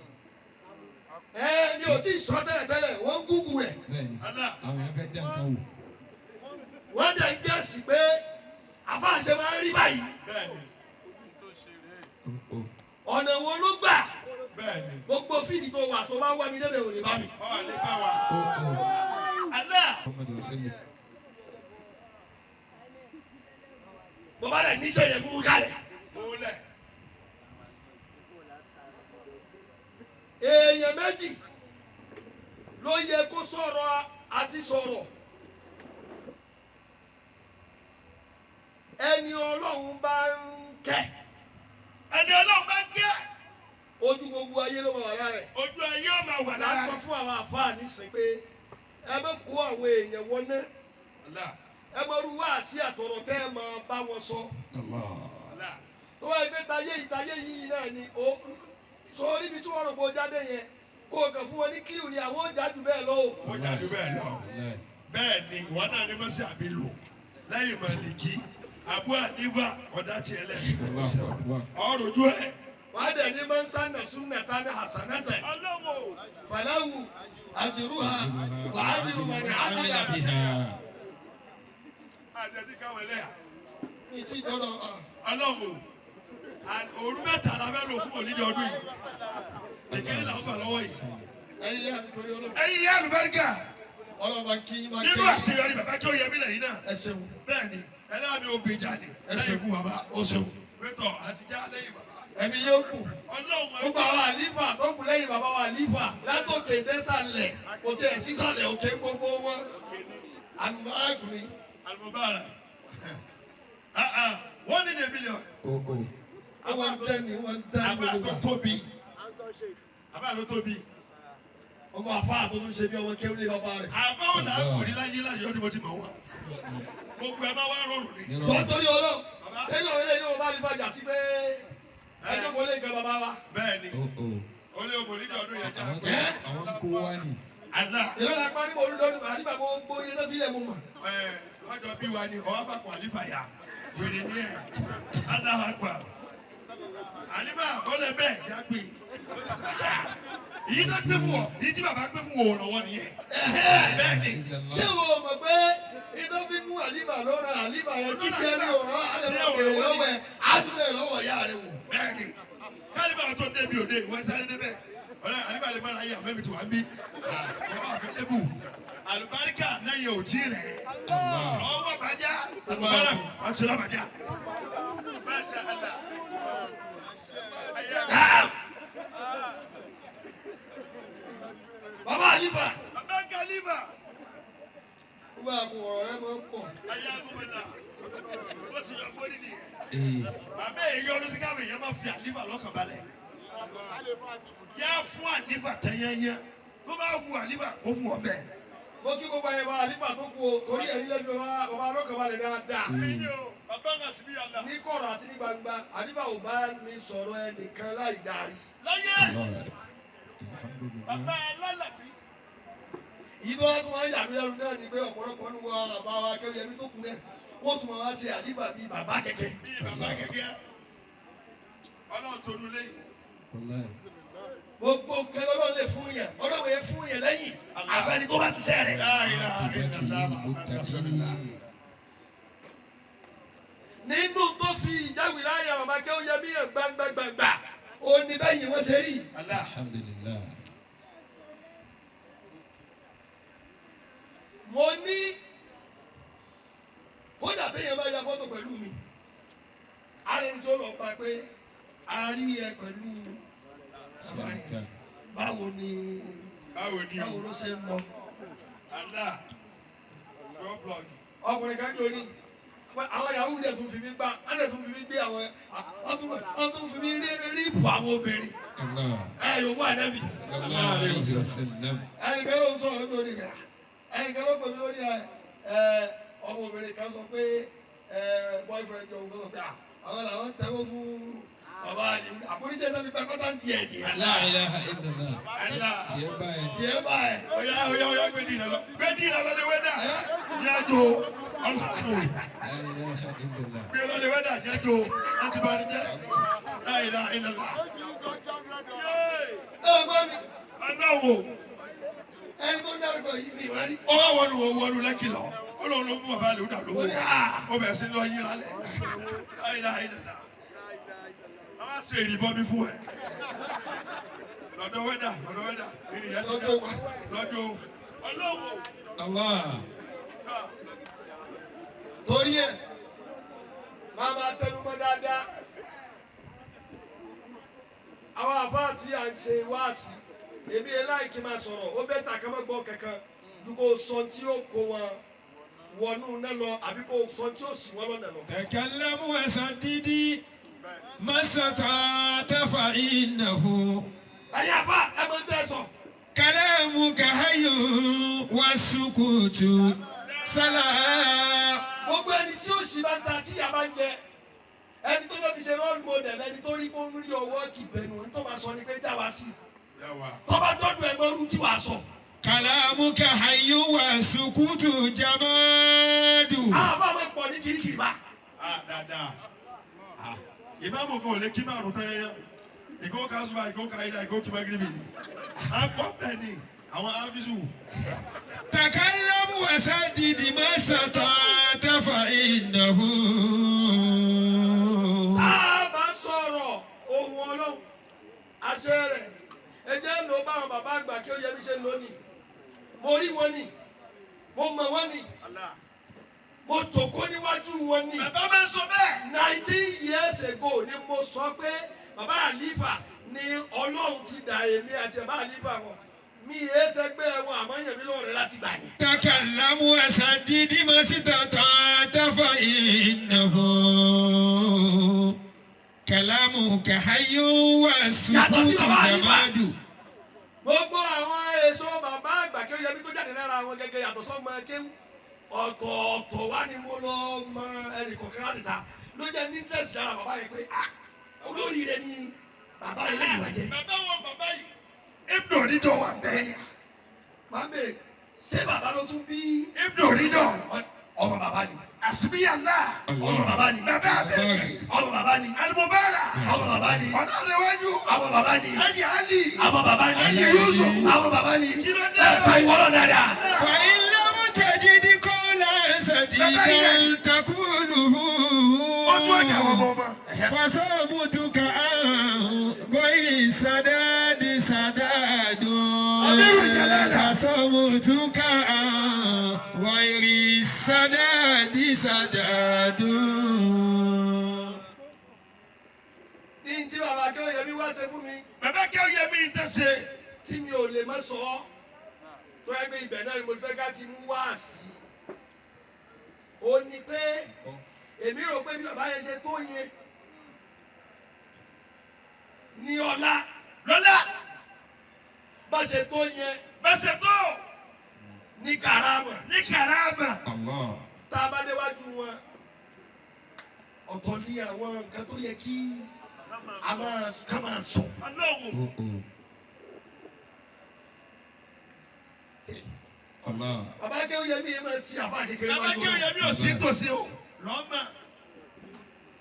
S5: Ẹ mi ò tí ì sọ tẹ́lẹ̀ tẹ́lẹ̀, wọ́n ń gúgù rẹ̀.
S1: Bẹ́ẹ̀ni,
S2: Allah.
S1: àwọn èèyàn fẹ́ dá nǹkan wò.
S5: Wọ́n dẹ̀ ń gẹ̀ẹ́sì pé àfáàṣe máa ń rí báyìí.
S2: Bẹ́ẹ̀ni.
S1: Oh, oh.
S5: Ọ̀nà wo ló gbà?
S2: Bẹ́ẹ̀ni.
S5: Gbogbo fíìdì tó wà tó bá wá mi débẹ̀ ò lè bá mi.
S2: Ọ̀ lè bá wa.
S1: Oh, oh.
S2: Allah.
S1: Muhammad wasallim.
S5: Mo bá dẹ̀ níṣẹ́ yẹn mú kalẹ̀.
S2: Múlẹ̀.
S5: Èèyàn méjì ló yẹ kó sọ̀rọ̀ àti sọ̀rọ̀. Ẹni Ọlọ́run bá ń kẹ́.
S2: Ẹni Ọlọ́run bá gẹ́.
S5: Ojú gbogbo ayé ló máa wà lára ẹ̀.
S2: Ojú ayé ọmọ wà
S5: Là
S2: lára.
S5: ń sọ fún àwọn àfáà nísìnyí pé ẹ bẹ kó àwọn èèyàn wọná.
S2: Allah.
S5: Ẹ mọ irú wáàsí àtọ̀rọ̀ tẹ́ ẹ máa bá wọn sọ.
S1: Allah.
S2: Allah.
S5: Tó wáyé pé tayé yìí tayé yìí náà ni ó sọ níbi tí wọ́n rò pé ó jáde yẹn kó o kàn fún wọn ní kílù ni àwọn ó jáde bẹ́ẹ̀ lọ o.
S2: Ó jáde bẹ́ẹ̀ lọ.
S1: Wallahi.
S2: Bẹ́ẹ̀ni, ìwọ náà ní mọ́sí àbí lò. Lẹ́yìn Màlìkí, Abu Hanifa ọ̀dá tiẹ̀ lẹ̀.
S1: Allahu akbar.
S2: Ọ̀rọ̀ ojú ẹ̀.
S5: Wàá dẹ̀ ní man sanna sunnatan hasanatan
S2: Ọlọ́wọ́.
S5: falahu ajruha wa ajru man amila
S1: biha.
S2: Àjẹjí káwọn ẹlẹ́yà.
S5: mi ti dọ́dọ̀
S2: Ọlọ́wọ́. Òru mẹ́ta la fẹ́ lò fún òlídìí ọdún yìí. Ìkíni là ń bà lọ́wọ́ yìí.
S5: ẹ̀yin yá mi torí Ọlọ́run.
S2: Ẹ̀yin yá àlùbáríkà.
S5: Ọlọ́run bá kí bá
S2: Nínú
S5: kẹ́
S2: àṣeyọrí bàbá tí ó yẹ mí lẹ́yìn náà.
S5: ẹ ṣeun.
S2: Bẹ́ẹ̀ni, ẹlẹ́yà mi ò gbèjà ni. Lẹ́yìn ikú bàbá.
S5: Ó ṣeun.
S2: Pétọ̀ àtijọ́ lẹ́yìn bàbá.
S5: Ẹ̀mí yóò kù.
S2: Ọlọ́run
S5: Gbogbo àwọn àlífà tó kù lẹ́yìn bàbá wa àlífà látòkè désàlẹ̀ kò tiẹ̀ sísàlẹ̀ òkè gbogbo wọn. Àlùbáàgùn ni.
S2: Alùbára. Wọ́n ní ní mílíọ̀nù.
S1: Oh, oh.
S5: Ó wọ́n ń dẹ́ni wọ́n ń dẹ́ni
S2: Àbá
S5: gbogbo
S2: tó
S5: wa.
S2: tóbi. Àbá tó tóbi.
S5: Ọmọ àfáà tó tún ṣe bí ọmọ kéwìlé bàbá rẹ̀.
S2: Àbá ò là ń kò ní láyé láyé ọdún mo ti mọ̀ wọ́n. Gbogbo ẹ máa wá rọrùn ni.
S5: Tó torí Ọlọ́run sẹ́ni ọ̀rẹ́ lẹ́yìn wọn bá àlífà jà sí pé ẹjọ́ kò lè gan bàbá wa.
S2: Bẹ́ẹ̀ni,
S1: Oh, oh.
S2: ó lé òmò nídìí ọdún yẹn já.
S1: Àwọn tó àwọn ń kó wá ní.
S2: Àná
S5: Èrò la pa níbo olúdọ́dún àlífà gbogbo iye tó fi lẹ̀ mú mọ̀.
S2: ẹ wọ́n jọ bí wa ni ọwọ́ fàkọ̀ àlífà yá. Wèrè ni ẹ̀. Allahu Akbar. Àlífà kọ́lẹ̀ bẹ́ẹ̀ já pé. Èyí tó gbé fún ọ, èyí tí bàbá gbé fún òòrùn wọn nìyẹn. Bẹ́ẹ̀ni.
S5: Ṣé wo mọ̀ pé iná fi mú àlífà ló ra àlífà yẹn títí ẹni òrán àlẹ́ òrè lọ́wọ́ ẹ̀ á tún bẹ̀rẹ̀ lọ́wọ́ ìyá rẹ̀ wò.
S2: Bẹ́ẹ̀ni kálífà tó débi òde ìwọ sáré débẹ̀ ọ̀rẹ́ àlífà lè bára yé àmẹ́mi tí wàá bí ọba àfẹlẹ́bù àlùbáríkà náà yẹ òtí rẹ̀ ọwọ́ bàjá àlùbárà àṣírà bàjá. Masha Allah.
S5: Bàbá àlífà.
S2: Bàbá kálífà
S5: Gbogbo àpò ọ̀rọ̀ rẹ máa ń pọ̀.
S2: ayé agbóhùnmá ó sì yọ fóònù nìyẹn.
S1: Ee.
S2: Bàbá èyí ọdún sí káwọn èèyàn máa fi àlífà lọ́kàn balẹ̀. Yá fún àlífà tẹ́yẹ́yẹ́ tó bá wu àlífà kó fún ọ bẹ́ẹ̀.
S5: Mo kí gbogbo àyẹ̀wò àlífà tó kú o torí ẹ̀yin lẹ́bi bàbá bàbá lọ́kàn balẹ̀ dáadáa.
S2: Bàbá ń àṣìbí yàrá.
S5: Ní kọ̀rọ̀ àti ní gbangba àlífà ò bá mi sọ̀rọ̀ ẹnìkan láì dárí.
S2: Láyé
S1: Allah. Alhamdulillah.
S2: bàbá alálàbí.
S5: Èyí tó wá tún máa ń yà mí lẹ́nu náà ni pé ọ̀pọ̀lọpọ̀ nínú wa bàbá wa Akẹ́wìyẹmí tó kú náà wọ́n tún máa wá ṣe àlífà bíi bàbá kẹ̀kẹ́.
S2: Bí bàbá gẹ́gẹ́ ọlọ́run tó dúlé yìí.
S1: Wallahi.
S5: Gbogbo nǹkan Ọlọ́run lè fún yẹn Ọlọ́run yẹn fún yẹn lẹ́yìn àfẹ́ni tó bá ṣiṣẹ́ rẹ̀.
S2: La ilaha
S1: Aqibatu
S2: illallah
S1: lil
S2: Muhammad rasulullah.
S1: muttaqin.
S5: Nínú tó fi ìjáwé láyà bàbá Akẹ́wìyẹmí yẹn gbangba-gbangba ó ní bẹ́yìn wọ́n ṣe rí.
S2: Allah.
S1: Alhamdulillah.
S5: Mo ní kódà téèyàn bá ya fọ́tò pẹ̀lú mi ara ẹni tó lọ bá pé a rí ẹ pẹ̀lú bàbá yẹn
S1: Santa.
S5: báwo ni
S2: Báwo ni
S5: báwo
S2: o?
S5: ló ṣe ń lọ.
S2: Allah. Ṣọ́ blọọgì.
S5: Ọkùnrin kan jò ní Àwọn yahoo dẹ̀ tún fi mí gbá, wọ́n dẹ̀ tún fi mí gbé àwọn, wọ́n tún fi mí rí ipò àwọn obìnrin.
S1: Allah.
S5: Ẹ yòówù ànábì.
S1: Sallallahu alayhi wa sallam.
S5: Ẹnìkan ló ń sọ̀rọ̀ lórí rẹ̀, ẹnìkan ló pè mí lórí ẹ ọmọ obìnrin kan sọ pé ẹ boyfriend jọ òun sọ pé àwọn làwọn tẹ́wọ́ fún bàbá àdìmú àpòlíṣẹ́ náà fi gba kọ́tà ń di ẹ̀jẹ̀.
S1: La ilaha illallah. Tiẹ̀ báyìí.
S5: Tiẹ̀ báyìí.
S2: Oya oya oya gbé dìrẹ lọ. Gbé dìrẹ lọ ní wẹ́dà. Yájò ọlọ́run.
S1: La ilaha illallah.
S2: Gbé lọ ní wẹ́dà jẹ́jò láti bá ní jẹ́. La ilaha illallah.
S5: Ẹ gbọ́ mi,
S2: Aláwo.
S5: ẹni tó ń dárúkọ yìí mi ìwà rí.
S2: Ó wá wọnú wọnú lẹ́kì lọ. Ó lóun ló fún bàbá àlè lówó. Ó bẹ̀rẹ̀ sí lọ yín lálẹ́. La ilaha illallah. Àwọn àṣẹ ìrìbọn mi fún ẹ. Lọ́dọ̀ wẹ́dà lọ́dọ̀ wẹ́dà. Ìrìn yẹn ti dá. Lọ́jọ́ ọlọ́wọ́.
S1: Allah.
S5: Torí ẹ máa máa tẹnu mọ́ dáadáa. Àwọn àfáà tí à ń ṣe wáàsí, èmi eláìkí máa sọ̀rọ̀, ó bẹ́ẹ̀ tà ká má gbọ́ kankan ju kó sọ tí ó kó wọn wọnú náà lọ àbí kó sọ tí ó sì wọ́n lọ́nà lọ.
S3: تكلم وسددي ما استطعت فإنه
S5: Ẹ̀yin àfáà ẹ máa ń tẹ́ ẹ sọ.
S3: كلامك حي والسكوت سلام.
S5: Gbogbo ẹni tí ó sì bá ń ta tí ìyá bá ń jẹ, ẹni tó fẹ́ fi ṣe role model, ẹni tó rí kó ń rí ọwọ́ kìbẹ̀nu, ní tó máa sọ ni pé já wa sí i. Tó bá dọ́dọ̀ ẹ̀ mọ́rú tí wàá sọ.
S3: كلامك حي والسكوت جماد.
S5: Àwọn àfáà máa pọ̀ ní kirikiri bá.
S2: Dáadáa. Ìmáàmù kan ò lè kí márùn tán yẹn. Ìkó ká Súbà, ìkó ká Ilá, ìkó kí Magribi ni. À ń pọ̀ bẹ́ẹ̀ ni àwọn áfíìsù.
S3: تكلم وسدد ما استطعت فإنه
S5: Tá a bá sọ̀rọ̀ ohun Ọlọ́run, àṣẹ rẹ̀, ẹ jẹ́ ló bá àwọn bàbá àgbà kí ó yẹ bí ṣe lónìí. Mo rí wọn ni, mo mọ̀ wọ́n ni, mo jòkó níwájú wọn ni.
S2: Bàbá máa ń sọ bẹ́ẹ̀.
S5: 19 years ago ni mo sọ pé bàbá àlífà ni Ọlọ́run ti dà èmi àti bàbá àlífà wọn. Mi èé sẹgbẹ́ wọn àmọ́ yàn mí lọ́rẹ̀ẹ́ láti gbà yẹn.
S3: تكلم وسدد ما استطعت فإنه كلامك حي والسكوت جماد.
S5: Gbogbo àwọn èso bàbá àgbà kí ó yẹ mí tó jáde lára àwọn gẹ́gẹ́ yàtọ̀ sọ́mọ kéwú. Ọ̀tọ̀ọ̀tọ̀ wá ni mo lọ mọ ẹnì kọ̀ọ̀kan láti ta ló jẹ́ ní interest lára bàbá yẹn pé ah olóríire ni bàbá yẹn lẹ́yìn wájẹ́.
S2: Bàbá wọn bàbá yìí. Ibnu Ridọ wà bẹ́ẹ̀ ni.
S5: Màá bè ṣé bàbá ló tún bí
S2: Ibnu Ridọ.
S5: ọmọ bàbá ni?
S2: Àsìbíyàlá.
S5: Ọmọ bàbá ni.
S2: Bàbá abẹ́rẹ́.
S5: Ọmọ bàbá ni.
S2: Alimobala.
S5: Ọmọ bàbá ni.
S2: Ọlọ́rẹ̀wájú.
S5: Ọmọ bàbá ni.
S2: Ẹni Ali.
S5: Ọmọ bàbá ni.
S2: Ẹni Yusuf.
S5: Ọmọ bàbá ni.
S2: Kí ló dé?
S5: Ẹ pa ìwọ náà dáadáa.
S3: فإن لم تجد قولا سديدا تقوله
S2: Ó tún ọjà àwọn ọmọ ọmọ.
S3: فصمتك عن غير سداد سداد.
S2: أمير الجلالة.
S3: فصمتك عن غير سداد سداد.
S5: Ní tí bàbá Akéwòyẹmí wá ṣe fún mi
S2: Bàbá Akéwòyẹmí ń tẹ̀sẹ̀.
S5: tí mi ò lè má sọ ọ́, tó yẹ pé ibẹ̀ náà ni mo fẹ́ ká ti mú wáàsí. Ó ní pé èmi rò pé bí bàbá yẹn ṣe tó yẹn ní ọlá
S2: Lọ́lá.
S5: bá ṣe tó yẹn
S2: Bẹ́sẹ̀ tó.
S5: ní kàrámà.
S2: Ní kàrámà.
S1: Allah.
S5: Tá a bá déwájú wọn, ọ̀tọ̀ ní àwọn nǹkan tó yẹ kí a máa ká máa sọ.
S2: Ọlọ́run.
S1: Oh, oh. Allah.
S5: Bàbá Akéwòyẹmí yẹn máa ń sin àfa kékeré
S2: Bàbá
S5: wájú wọn.
S2: Akéwòyẹmí ò sí tòsí o. Lọ́mọ.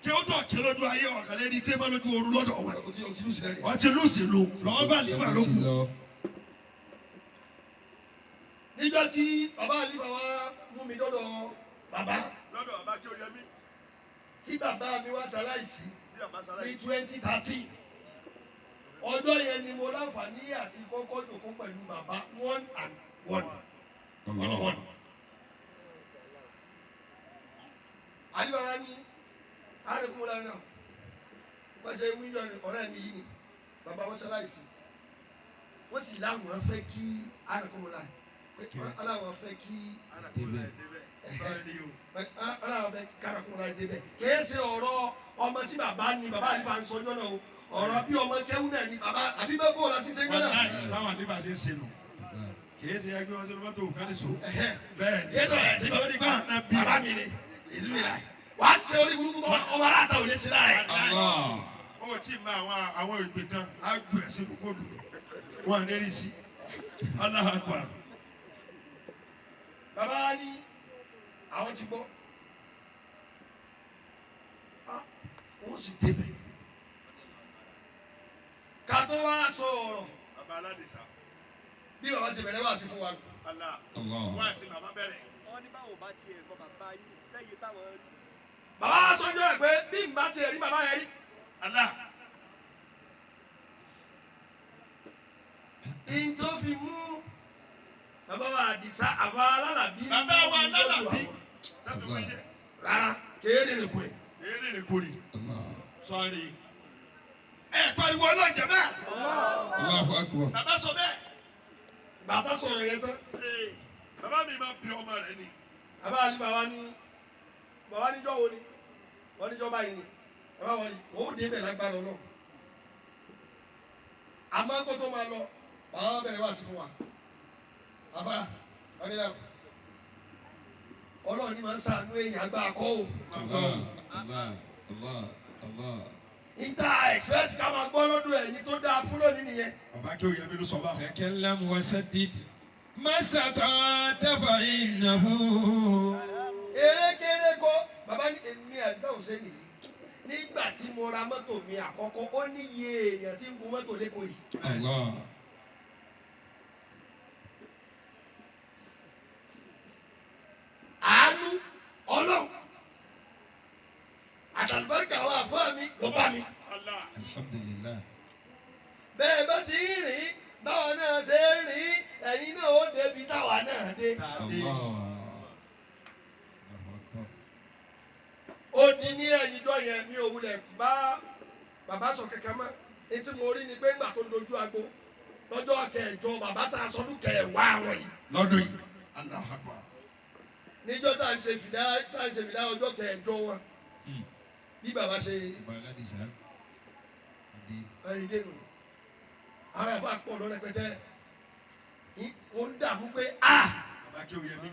S2: Kí ó tọ̀ kí lójú ayé ọ̀kàlẹ́ ní kí ó má lójú oorun lọ́dọ̀ wọn.
S5: O ti lùsì lẹ́yìn.
S2: Wọ́n ti lùsì lu. Lọ́wọ́ bá nígbà ló
S1: Ti
S2: kù.
S1: lọ.
S5: Níjọ́ tí bàbá àlífà wa mú mi dọ́dọ̀ bàbá,
S2: Lọ́dọ̀ bàbá Akéwòyẹmí.
S5: tí bàbá mi wá ṣaláìsí
S2: Tí bàbá
S5: ní
S2: ṣaláìsí.
S5: 2013, ọjọ́ yẹn ni mo láǹfààní àti kọ́kọ́ jòkó pẹ̀lú bàbá one and one one on one. Àlífà wa ní àrẹ̀kùn lára náà wọ́n ṣe wíńdò ọ̀rẹ́ mi yìí ni bàbá wọn ṣaláìsí, wọ́n sì láwọn fẹ́ kí àrẹ̀kùn lára Aláwọ̀ fẹ́ kí
S1: Débẹ̀.
S5: aláwọ̀ fẹ́ kárakúnra débẹ̀. Kìí ṣe ọ̀rọ̀ ọmọ sí bàbá ni bàbá àlífà ń sọjọ́ náà o. Ọ̀rọ̀ bí ọmọ kẹ́wù náà ni bàbá àbí bẹ́ẹ̀ bó la ti ṣe gbọ́dọ̀.
S2: Wàláhì, báwọn àlífà ṣe ń ṣe nù. Kìí ṣe ẹgbẹ́ wọn sínú mọ́tò kálíṣó. Bẹ́ẹ̀ ni.
S5: Kìí sọ̀rọ̀ ẹ̀sìn
S2: Lórí bá àná bí.
S5: bàbá mi ni ìsinmi la. Wàá ṣe orí burúkú tó ọmọ aláta ò lè ṣe lára ẹ̀.
S1: Allah.
S2: Ó tí ì máa àwọn ìpè kan á ju ẹ̀ sínú kóòdù lọ. Wọ́n á lérí sí. Allahu Akbar.
S5: Bàbá ní àwọn ti gbọ́. Wọ́n sì débẹ̀. Ká tó wá sọ ọ̀rọ̀
S2: Bàbá Aládìsá.
S5: bí bàbá ṣe bẹ̀rẹ̀ wá sí fún wa.
S2: Allah.
S1: Allah.
S2: Wọ́n á sin bàbá bẹ̀rẹ̀.
S6: Wọ́n ní báwo bá tiẹ̀ mọ bàbá yìí lẹ́yìn táwọn rí.
S5: Bàbá wa sọjọ́ ẹ̀ pé bí n bá tiẹ̀ rí bàbá yẹn rí.
S2: Allah.
S5: N tó fi mú bàbá wa Àdìsá àbá alálàbí.
S2: Bàbá wa Alálàbí. Táfi wọ́n jẹ́.
S5: Rárá kéèrè lè kúrè.
S2: Eré rè kórè.
S1: Allah.
S2: Sọ́ọ̀rì. Ẹ pariwo ọlọ́jẹ̀ bẹ́ẹ̀.
S1: Allahu Akbar.
S2: Bàbá sọ bẹ́ẹ̀.
S5: Bàbá sọ̀rọ̀ yẹn tán.
S2: Ee, bàbá mi máa bí ọmọ rẹ ni.
S5: Bàbá àti bàbá ní bàbá níjọ́ wo ni wọ́n níjọ́ báyìí ni bàbá wọn ni wọ́n ó débẹ̀ lágbára Ọlọ́run. Àmọ́ kó tó máa lọ bàbá wa bẹ̀rẹ̀ wá sí fún wa. Bàbá wọn ní náà Ọlọ́run ní máa ń ṣàánú èèyàn àgbà kọ́ o.
S1: Allah. Allah. Allah. Allah.
S5: Ìta expect ká máa gbọ́ lọ́dún ẹ̀yìn tó dáa fún lónìí nìyẹn.
S2: Bàbá kí oyè mi ló sọ báwọn.
S1: تكلم وسدد ما استطعت فإنه
S5: Erékeré kọ́ bàbá ní èmi Àdìsá Hussein yìí nígbà tí mo ra mọ́tò mi àkọ́kọ́ ó ní iye èèyàn tí ń gun mọ́tò lẹ́kọ̀ọ́ yìí.
S1: Allah.
S5: Àánú Ọlọ́run àtàlùbáríkà àwọn àfáà mi ló bá mi.
S2: Allah.
S1: Alhamdulillah.
S5: Bẹ́ẹ̀ bá ti ń rìn báwa náà ṣe ń rìn ẹ̀yin náà ó débi táwa náà dé.
S1: Allah. Allahu Akbar.
S5: Ó di ní ẹ̀yìn jọ yẹn mi ò wulẹ̀ bá bàbá sọ kankan mọ́. Etí mo rí ni pé ńgbà tó dojú agbo lọ́jọ́ kẹjọ bàbá tá a sọdún kẹwàá àwọn yìí.
S2: Lọ́dún yìí. Allahu Akbar.
S5: Níjọ́ tá à ń ṣe fìdá tá à ń ṣe fìdá ọjọ́ kẹjọ wọn bí bàbá ṣe
S1: Bàbá Aládìsá. Adé.
S5: ẹyin dénú ni àwọn ẹ̀fọ́ àpọ̀ lọ rẹpẹtẹ wọ́n ń dààmú pé a
S2: Bàbá kí oyè mi.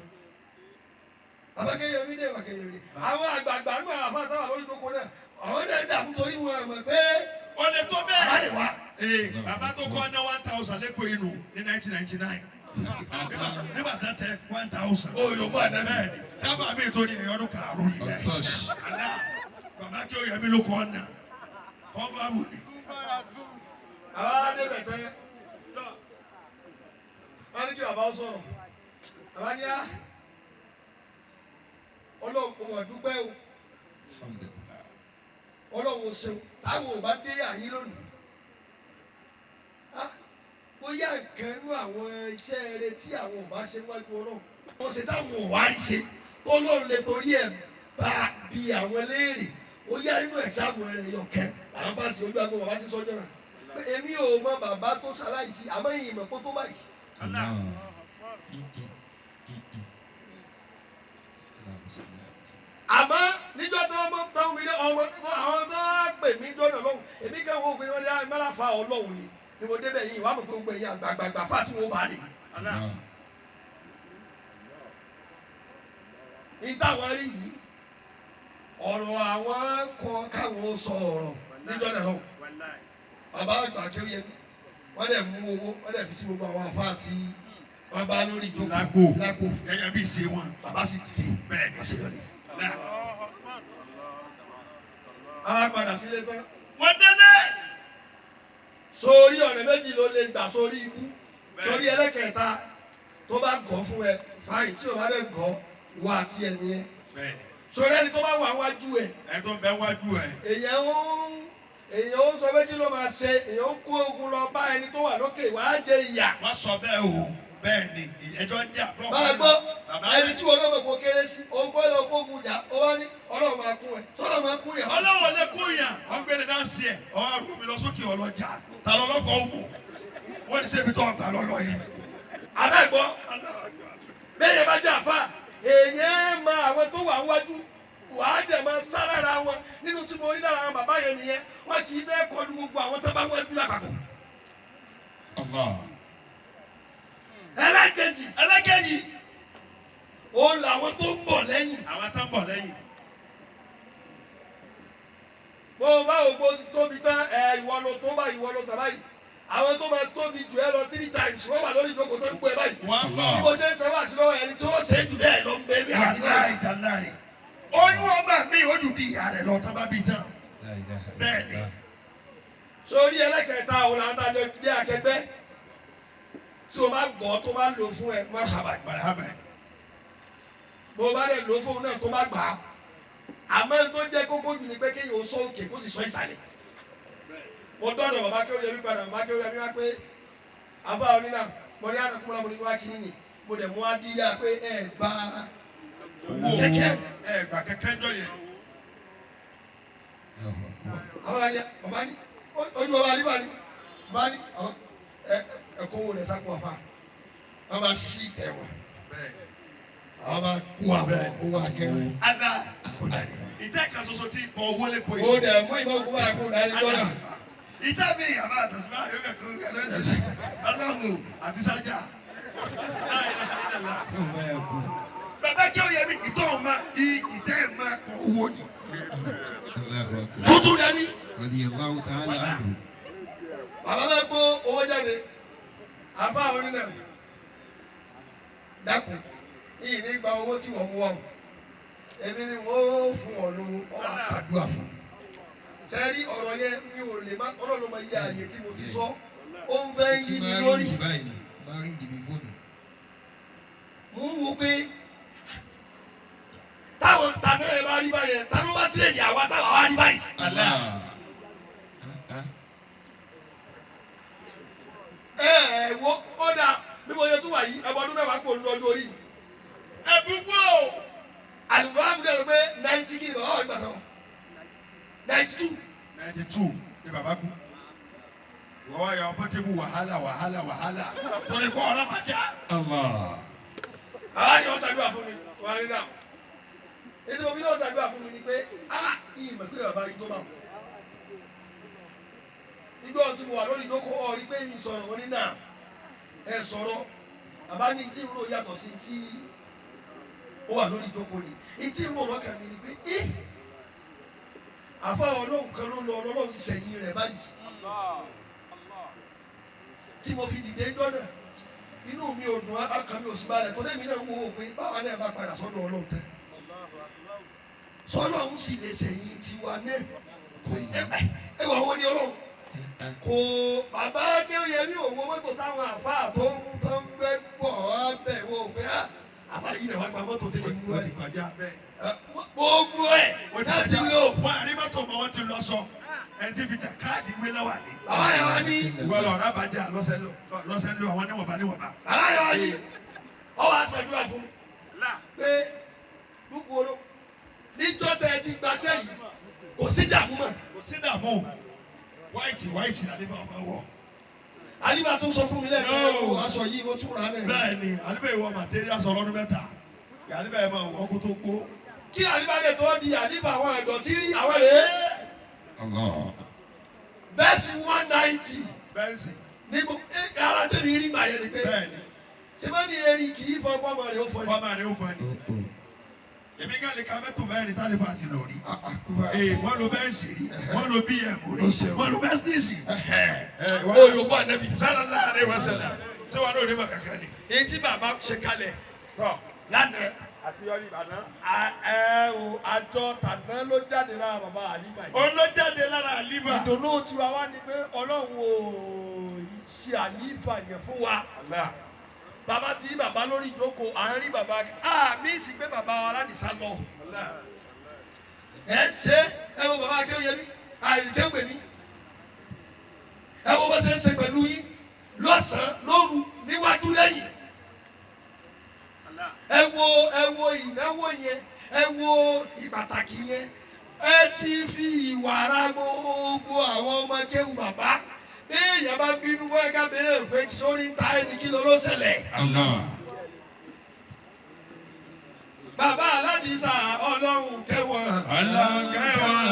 S5: bàbá kéyọmí dé bàbá kéyọmí dé àwọn àgbààgbà nù àwọn afọ àtàwọn lórí ìjókòó náà àwọn náà ń dààmú torí wọn mọ̀ pé
S2: Ó lè tó
S5: bàbá
S2: bẹ́ẹ̀.
S5: lè wá.
S2: Ee, bàbá tó kọ́ ná 1,000 lẹ́kọ̀ọ́ inú ní 1999. Nígbà tá tẹ 1,000.
S5: Ó yòókù àná.
S2: Bẹ́ẹ̀ni, tábà mi torí ẹ̀yọ́ ọdún karùn-ún nìyẹn.
S1: Ọ̀tọ́ṣ.
S2: Allah. Bàbá kí oyè mi ló kọ́ ná. Kọ́fà wù ní.
S5: Àwọn adébẹ̀tẹ̀ wọ́n ní kí bàbá ó sọ̀rọ̀ bàbá ní á Ọlọ́run kò wọ́n dúpẹ́ o
S1: Alhamdulillah.
S5: Ọlọ́run ò ṣeun táwọn ò bá dé àyín lónìí. Bóyá nǹkan nú àwọn iṣẹ́ eré tí àwọn ò bá ṣe wájú Ọlọ́run wọ́n ṣe táwọn ò wá rí ṣe tó lọ́run lè torí ẹ̀ bá bí àwọn léèrè ó yá inú ẹ̀sáàmù rẹ̀ yọ̀kẹ́ àwọn bá sì ojú agbo bàbá ti sọ́jọ́ náà pé èmi ò mọ bàbá tó ṣaláìsí àmọ́ ìyìn mọ̀ pé tó báyìí.
S1: Allah.
S5: Àmọ́ níjọ́ tí wọ́n mọ táwọn mi ní ọmọ àwọn tó wá pè mí jọ́nà lọ́hùn èmi kàn wọ́n pé wọ́n ní mẹ́láfa Ọlọ́hun ni ni mo débẹ̀ yìí wàá mọ̀ pé gbogbo ẹ̀yin àgbààgbà fà tí wọ́n bá rí.
S2: Allah.
S5: Ní táwọn rí yìí ọ̀rọ̀ àwọn kan káwọn sọ ọ̀rọ̀ níjọ́ náà lọ́hùn.
S2: Wàláì.
S5: Bàbá àgbà kí ó yẹ mí wọ́n dẹ̀ mú owó wọ́n dẹ̀ fi sí gbogbo àwọn àfáà tí wọ́n bá lórí ìjókòó
S2: Lágbo.
S5: lágbo
S2: Gẹ́gẹ́ bí ìṣe wọn.
S5: bàbá sì dìde
S2: Bẹ́ẹ̀ni.
S5: wọ́n sì lọlé.
S2: Allah.
S5: Àwọn padà sílé tán
S2: Wọ́n délé.
S5: sórí ọ̀nà méjì ló lè gbà sórí ibú sórí ẹlẹ́kẹ̀ẹ́ta tó bá gọ̀ fún ẹ fáyìn tí o bá dẹ̀ gọ̀ ìwọ àti ẹ̀ nìyẹn
S2: Bẹ́ẹ̀ni.
S5: sórí ẹni tó bá wà wájú ẹ
S2: Ẹ tó ń bẹ wájú ẹ.
S5: èèyàn ó ń sọ pé kí ló máa ṣe èèyàn ń kó ogun lọ bá ẹni tó wà lókè wàá jẹ ìyà.
S2: Wọ́n sọ bẹ́ẹ̀ o. Bẹ́ẹ̀ni, ẹjọ́ ń jà.
S5: Máa gbọ́
S2: Bàbá
S5: ẹni tí wọn náà mọ̀ kó kéré sí òun kọ́ lọ kó ogun jà ó wá ní Ọlọ́run máa kún ẹ sọ́dọ̀ máa kún yà.
S2: Ọlọ́wọ́ lè kó yàn. Wọ́n gbé ní dáńsì ẹ̀. Ọ̀rọ̀ àrùn mi lọ sókè ọlọ́jà. Ta lọ́lọ́kọ̀ ó mú? Wọ́n ní sẹ́bi tó ọgbà lọ́lọ́ yẹn.
S5: Abẹ́ gbọ́ àfa èèyàn mọ àwọn tó wà wájú wàá dẹ̀ máa sá lára wọn nínú tí mo rí lára àwọn bàbá yẹn nìyẹn wọn kì í fẹ́ kọlu gbogbo àwọn tó bá wájú lápapọ̀.
S1: Allah.
S5: Ẹlẹ́kejì
S2: Ẹlẹ́kẹ̀jì.
S5: òun làwọn tó ń bọ̀ lẹ́yìn.
S2: Àwọn tó ń bọ̀ lẹ́yìn.
S5: Bó o bá ògbó ti tóbi tán ẹ ìwọ ló tó báyìí ìwọ ló tà báyìí àwọn tó máa tóbi jù ẹ lọ 3 times wọ́n wà lórí ìjókòó tó ń gbọ́ ẹ báyìí.
S2: Wọ́n
S5: Bí
S2: bọ̀.
S5: mo ṣe ń sanwó àṣìlọ́wọ́ ẹni tó ṣe é jù bẹ́ẹ̀ lọ ń bẹ bí àdìbò.
S2: Wàláì tàláì. Oyún ọmọ mi ò jù bí ìyá rẹ̀ lọ tán bá bí tán.
S1: La ilaha
S2: Bẹ́ẹ̀ni.
S1: illallah.
S5: Sórí ẹlẹ́kẹ̀ẹ́ta òun làwọn tá a jọ jẹ́ akẹgbẹ́ tí o bá gọ̀ tó bá lò fún ẹ marhaba.
S2: Marhaba.
S5: Bó o bá dẹ̀ lò fún un náà tó bá gbà á àmọ́ n tó jẹ́ kókó jù ni pé kéèyàn ó sọ òkè kó sì sọ ìsàlẹ̀. Mo dọ́dọ̀ bàbá kí ó yẹ mí padà bàbá kí ó yẹ mí wá pé àbá onílà mo ní àná kúmọ́lá mo ní wá kí ni mo dẹ̀ mú adíyá pé ẹ gba kẹ̀kẹ́.
S2: Ẹ gbà kẹ̀kẹ́ jọ yẹn.
S1: Allahu akbar.
S5: Àwọn àyà bàbá ní ojú bàbá àlífà ní bàbá ní ọ ẹ ẹ kó owó rẹ sápò àfa wọn bá sí tẹwọn àwọn bá kó àbẹ owó akẹrẹ.
S2: Ada ìtẹ́ kan ṣoṣo tí kọ owó lẹ́kọ̀ọ́
S5: O dẹ̀ mú ìbọn kó bá kó dání gbọ́dọ̀.
S2: Ìtẹ́ mi àbá àtàsùnmá yóò kẹ́kọ̀ọ́ kẹ́kọ̀ọ́ lọ́sẹ̀sẹ̀. Aláwo àti sájà.
S1: Yóò máa yà kú.
S2: Bàbá kí ó yẹ mi ìtọ́ ọ̀ma ìtẹ́ ẹ̀ máa kọ owó ni.
S1: Allahu akbar.
S5: Tuntun dání.
S1: Radiyallahu ta'ala anhu.
S5: Bàbá bá kó owó jáde àfa onínà dákun yìí ní gba owó tí wọ́n mú wọn èmi ni wọ́n fún ọ lówó ọ wá ṣàdúrà fún mi. Sẹ́rí ọ̀rọ̀ yẹn mi ò lè má ọlọ́run máa yẹ àyè tí mo ti sọ ó ń fẹ́ yí mi
S1: Máa
S5: lórí.
S1: rí báyìí ni. Máa rí ìdìbò fóònù.
S5: Mo ń wo pé táwọn tàná ẹ bá rí báyẹn tàná wá tírèdì àwa táwa wá rí báyìí.
S1: Allah. Ah, ah.
S5: Ẹ ẹ wo ó dáa bí mo yẹ tún wà yìí ẹbọ ọdún 10 kò ní ọjọ́ orí mi.
S2: Ẹ̀bùn wo?
S5: Àlùkò àmúdé sọ pé 90 kí ni bàbá wà nígbà tó 92.
S2: 92 ni bàbá kú. Wọ́n wá yọ pọ́tébù wàhálà wàhálà wàhálà. Torí kọ́ ọ̀rọ̀ máa já.
S1: Allah.
S5: Bàbá ni wọ́n ṣàdúrà fún mi wọ́n á rí náà. Ètò ìbí náà ṣàdúrà fún mi ni pé á ìmọ̀ pé bàbá yìí tó bá wọn. Nígbà tí mo wà lórí ìjókòó ọ̀ rí pé mi sọ̀rọ̀ wọn ní náà ẹ sọ̀rọ̀ bàbá ní tí ń rò yàtọ̀ sí tí ó wà lórí ìjókòó ni tí ń rò lọ́kàn mi ni pé ẹ́ àfa ọlọ́run kan ló lọ ọlọ́run sì sẹ̀yìn rẹ̀ báyìí tí mo fi dìde ńjọ́ náà inú mi ò dùn ọkàn mi ò sì balẹ̀ tó lẹ́mi náà ń wo pé báwa náà bá padà sọ́dọ̀ ọlọ́run tẹ́ sọ́lọ́run sì lè sẹ̀yìn tiwa náà kò ẹ wà wọ́n ní ọlọ́run kò bàbá Kéwúyẹmí òwò mọ́tò táwọn àfáà tó ń tó ń gbé bọ̀ wá bẹ̀ wò pé àfáà yìí lè wá gba mọ́tò tẹ́lẹ̀ gbogbo
S2: Wọ́n ti
S5: ẹ̀
S2: kọjá bẹ́ẹ̀.
S5: gbogbo ẹ̀ láti lò.
S2: Wọ́n àrí mọ́tò mọ́ wọ́n ti lọ sọ. Ẹni tí fi jà káàdì wé lọ́wọ́ àní.
S5: Bàbá yẹn wá ní.
S2: Ìwọ lọ ọ̀rá bàjẹ́ lọ́sẹ̀ lọ àwọn níwọ̀nba níwọ̀nba.
S5: Bàbá yẹn wá ní. Ọwọ́ aṣàdúrà fún pé lùkù oró níjọ́ tẹ́ ẹ ti gbaṣẹ́ yìí kò sí dààmú mọ́.
S2: Kò sí dààmú. Wáìtì wáìtì làdébà ọmọ wọ̀.
S5: Àlíbà tó sọ fún mi lẹ́ẹ̀kan
S2: No.
S5: aṣọ yìí wọ́n tún rà náà.
S2: Bẹ́ẹ̀ni, àlíbà ìwọ màtẹ́ríà sọ lọ́dún mẹ́ta. Àlíbà ẹ̀ máa wọ̀ kó tó gbó.
S5: Kí àlíbà lè tó di àlíbà àwọn ìdọ̀tí rí àwọn rèé.
S1: Allah.
S5: Bẹ́ẹ̀sì 190
S2: Bẹ́ẹ̀sì.
S5: ní gbogbo ara tẹ̀mí rí gbà yẹn ni pé
S2: Bẹ́ẹ̀ni.
S5: ṣé bá ní erin kì í fọkọ́ ọmọ rẹ̀ ó fọ́ ni.
S2: Fọ́mà rẹ̀ ó fọ́ ni.
S1: Oh, oh.
S2: Èmi ká lè ka mẹ́tò mẹ́rin tálífà ti lò rí. Ee, wọ́n lo bẹ́ẹ̀sì rí, wọ́n lo BM rí, wọ́n lo bẹ́ẹ̀sì.
S5: Ó yóò bá nẹ́bí.
S2: Sára láàrin wa sẹ́la, ṣé wàá lóde ma kankan ni?
S5: Èyí tí bàbá ṣe kalẹ̀
S2: Tọ́
S5: lánàá
S2: àṣeyọrí ìbàdàn.
S5: ẹ o àjọ tàná ló jáde lára bàbá àlífà yìí.
S2: Òun ló jáde lára àlífà.
S5: Ìdùnnú tiwa wá ni pé Ọlọ́run ò ṣe àlífà yẹn fún wa. Bàbá ti rí bàbá lórí ìjókòó, à ń rí bàbá àmì sì pé bàbá wa aládìsá lọ. Ẹ ń ṣe ẹ wo bàbá Akéwìyẹmí àìkéwèmí ẹ wo bó ṣe ń ṣe pẹ̀lú yín lọ́sàn-án lóru níwájú lẹ́yìn. Ẹ wo ẹ wo ìnáwó yẹn ẹ wo ìpàtàkì yẹn ẹ ti fi ìwà ara gbogbo àwọn ọmọ kéwù bàbá bí èèyàn bá bínú bóyá ká béèrè pé sórí ń ta ẹni kí ló ló ṣẹlẹ̀.
S1: Allah.
S5: Aládìsá Ọlọ́run kẹwọn.
S3: Ọlọ́run kẹwọn.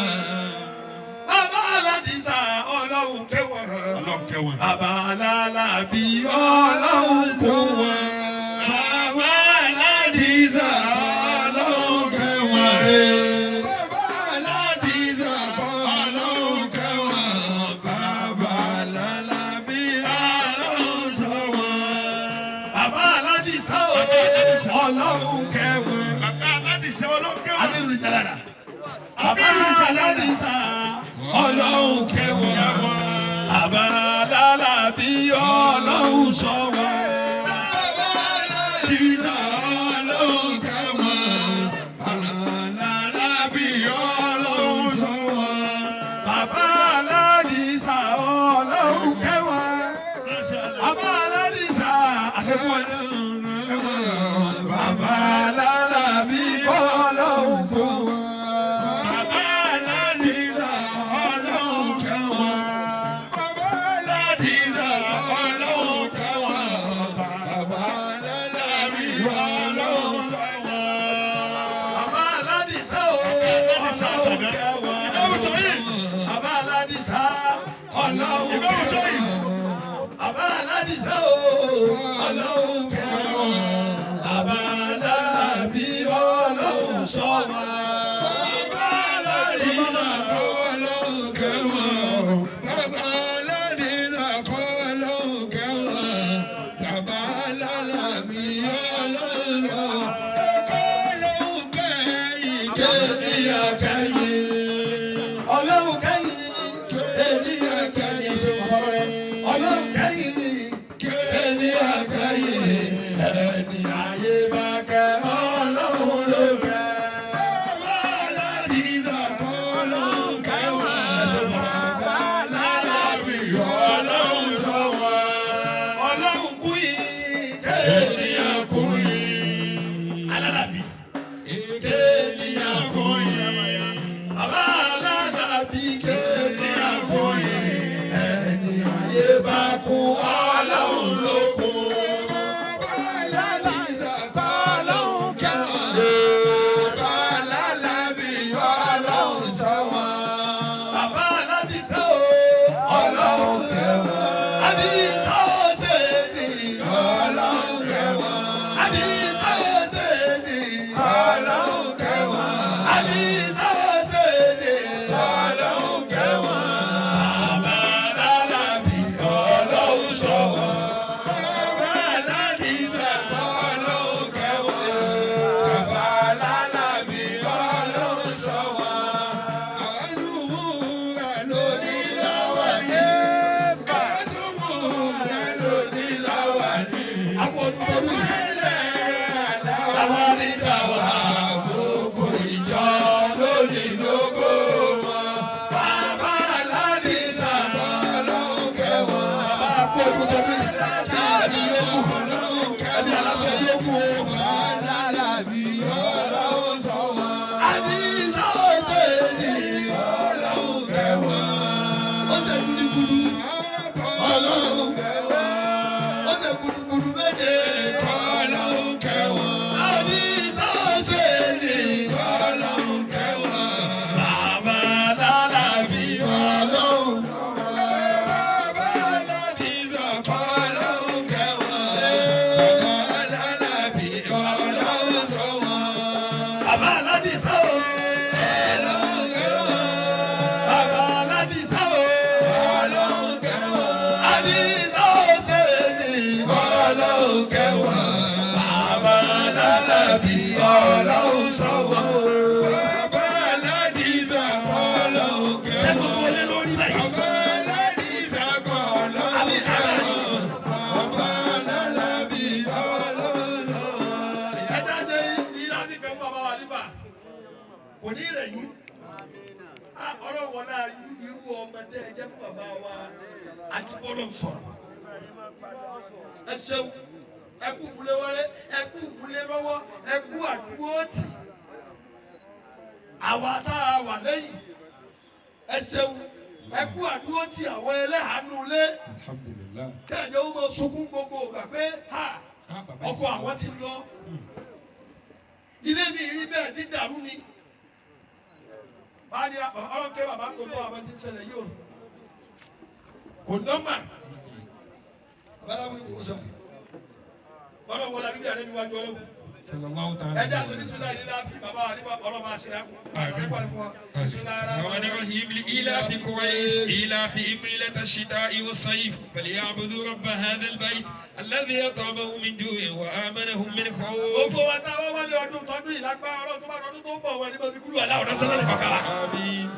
S5: Bàbá Aládìsá Ọlọ́run kẹwọn.
S3: Ọlọ́run kẹwọn.
S5: Bàbá Alálàbí Ọlọ́run kún wọn.
S3: Bàbá Aládìsá Ọlọ́run kẹwọn. Bàbá Aládìsá Ọlọ́run kẹwọn. Bàbá Alálàbí Ọlọ́run sọ wọn.
S5: Bàbá Aládìsá Ọlọ́run kẹwọn.
S2: Bàbá Aládìsá Ọlọ́run kẹwọn.
S5: Abiru Jalada. Bàbá Aládìsá Ọlọ́run kẹwọn. Bàbá Alálàbí Ọlọ́run sọ wọn.
S3: Bàbá Aládìsá Ọlọ́run kẹwọn. Bàbá Alálàbí Ọlọ́run sọ wọn.
S5: Bàbá Aládìsá Ọlọ́run kẹwọn. Bàbá Aládìsá àtẹ̀kùn. Bàbá Alálàbí Ọlọ́run kún wọn.
S3: Bàbá Aládìsá Ọlọ́run kẹwọn. Bàbá Aládìsá Ọlọ́run kẹwọn. Bàbá Alálàbí Ọlọ́run kẹwọn.
S5: Bàbá Aládìsá Ọlọ́run kẹwọn. Bàbá Aládìsá Ọlọ́run kẹwọn. Bàbá Aládìsá Ọlọ́run kẹwọn. Bàbá Alálàbí Ọlọ́run sọ wọn.
S3: Bàbá Aládìsá Ọlọ́run kẹwọn. Bàbá Aládìsá Ọlọ́run kẹwọn. Bàbá Alálàbí Ọlọ́run kẹwọn. Ọlọ́run kẹ́yìn
S5: Kéèyàn kẹ́yìn. Ọlọ́run kẹ́yìn. Ènìyàn kẹ́yìn. Ṣé bàbá rẹ̀? Ọlọ́run kẹ́yìn. Ènìyàn kẹ́yìn. Ẹni ayé bá kẹ́ Ọlọ́run ló kẹ́.
S3: Bàbá Aládìsá Ọlọ́run kẹwọn. Bàbá Alálàbí Ọlọ́run sọ wọn.
S5: Ọlọ́run kú yìí. Kéèyàn kú yìí. Alálàbí. Kéèyàn kú yìí. Bàbá Alálàbí kéèyàn kú yìí. Ẹni ayé bá kú Ọlọ́run ló kú.
S3: Bàbá Aládìsá Ọlọ́run kẹwọn. Bàbá Alálàbí Ọlọ́run sọ wọn.
S5: Bàbá Aládìsá o, Ọlọ́run kẹwàá. Àdìsá o ṣe ní
S3: Ọlọ́run kẹwọn.
S5: Àdìsá o ṣe ní
S3: Ọlọ́run kẹwọn.
S5: Àdìsá o ṣe ní
S3: Ọlọ́run kẹwọn.
S5: Bàbá Alálàbí Ọlọ́run sọ wọ́n.
S3: Bàbá Aládìsá Ọlọ́run kẹwọn. Bàbá Alálàbí Ọlọ́run sọ wọn. Àwọn ṣubú rẹ̀ lóní lọ́wọ́ ní. Àwọn ṣubú rẹ̀ lóní lọ́wọ́ ní.
S5: Àwọn olùkọ́ni
S3: Ilẹ̀
S5: àwọn nígbà wà
S3: gbogbo ìjọ lóní lógo wọn.
S5: Bàbá Aládìsá
S3: Ọlọ́run kẹwọn.
S5: Bàbá kó olùkọ́ni ẹbí yóò kú ẹbí aláfẹ́ yóò kú o.
S3: Alálàbí Ọlọ́run sọ wọn.
S5: Àdìsá o ṣe ní
S3: Ọlọ́run kẹwọn.
S5: Ó ṣe gudugudu.
S3: Ọlọ́run kẹwọn.
S5: Ó ṣe gudugudu méje.
S3: Ọlọ́run kẹwọn.
S5: Àdìsá o ṣe ní.
S3: Ọlọ́run kẹwọn.
S5: Bàbá Alálàbí Ọlọ́run.
S3: Bàbá Aládìsá Ọlọ́run kẹwọn. Bàbá Alálàbí Ọlọ́run sọ wọn.
S5: Bàbá Aládìsá o.
S3: Ọlọ́run kẹwọn.
S5: Bàbá Aládìsá o.
S3: Ọlọ́run kẹwọn.
S5: Àdìsá o ṣe ní.
S3: Ọlọ́run kẹwọn.
S5: Bàbá Alálàbí Ọlọ́run sọ wọ́n o.
S3: Bàbá Aládìsá Ọlọ́run
S5: Ṣé
S3: kẹwọn.
S5: gbogbo ilé lórí báyìí?
S3: Bàbá Aládìsá Ọlọ́run kẹwọn. Bàbá Alálàbí Ọlọ́run sọ wọn.
S5: Ẹja ṣe ilá ní kan fún bàbá wa nífà. Kò ní rẹ̀ yín. Ọlọ́run wọlé irú ọmọdé ẹ jẹ́ fún bàbá wa àti bọ́lọ̀ sọ̀rọ̀. Ẹ ṣeun, ẹ kú ìbúlé wọlé, ẹ kú ìbúlé lọ́wọ́, ẹ kú àdúgbò tì. Àwa tá a wà lẹ́yìn, ẹ ṣeun, ẹ kú àdúgbò tì àwọn ẹlẹ́hàánú lé.
S1: Alhamdulillah.
S5: Kẹ́ẹ̀jẹ̀ ó mọ sunkún gbogbo ìgbà pé ha
S1: Ah, bàbá
S5: ọkọ àwọn ti lọ. Ilé mi mi rí bẹ́ẹ̀ dídàrú ni. Báyìí ọlọ́kẹ́ bàbá tó tó àwọn tí ń ṣẹlẹ̀ yìí o. Kò nọ́mà. Bàbá mi kò sọ. Ọlọ́wọ́ la bíbí àlẹ́ mi wájú ọlọ́wọ́.
S1: Sallallahu ta'ala.
S5: Ẹja sọ bisimilayi ní láàfin bàbá wa nípa ọlọ́ba àṣírí àkú. Àṣírí àkú fún wa. Bisimilayi
S1: الرحمن الرحيم لإيلاف قريش إيلافهم رحلة الشتاء والصيف فليعبدوا رب هذا البيت الذي أطعمهم من جوع وآمنهم من خوف.
S5: Gbogbo wa táwọn wálé ọdún tọdún yìí lágbára ọlọ́run tó bá dọdún tó ń bọ̀ wọn ní bọ́bí kúrú aláwọ̀ náà sẹ́lẹ̀ kọ̀ọ̀kan wa.
S1: آمين.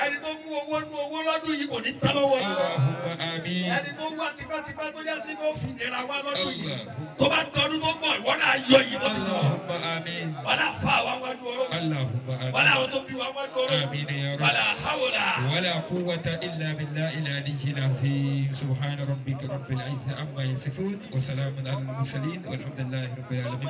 S5: Ẹni tó mú owó nú owó lọ́dún yìí kò ní tán lọ́wọ́ yìí.
S1: اللهم آمين.
S5: Ẹni tó wá tipátipá tó já sí kó fi nira wá lọ́dún yìí. Tó bá dọdún tó ń bọ̀ ìwọ náà yọ yìí bó ti bọ̀.
S1: اللهم آمين.
S5: Wàlá fa wa wájú ọlọ́run.
S1: اللهم
S5: Wàlá
S1: آمين.
S5: àwọn tó bí wa wájú ọlọ́run.
S1: آمين يا رب.
S5: Wàlá hawla.
S1: ولا قوة إلا بالله العلي العظيم. سبحان ربك رب العزة عما يصفون وسلام على المرسلين والحمد لله رب العالمين.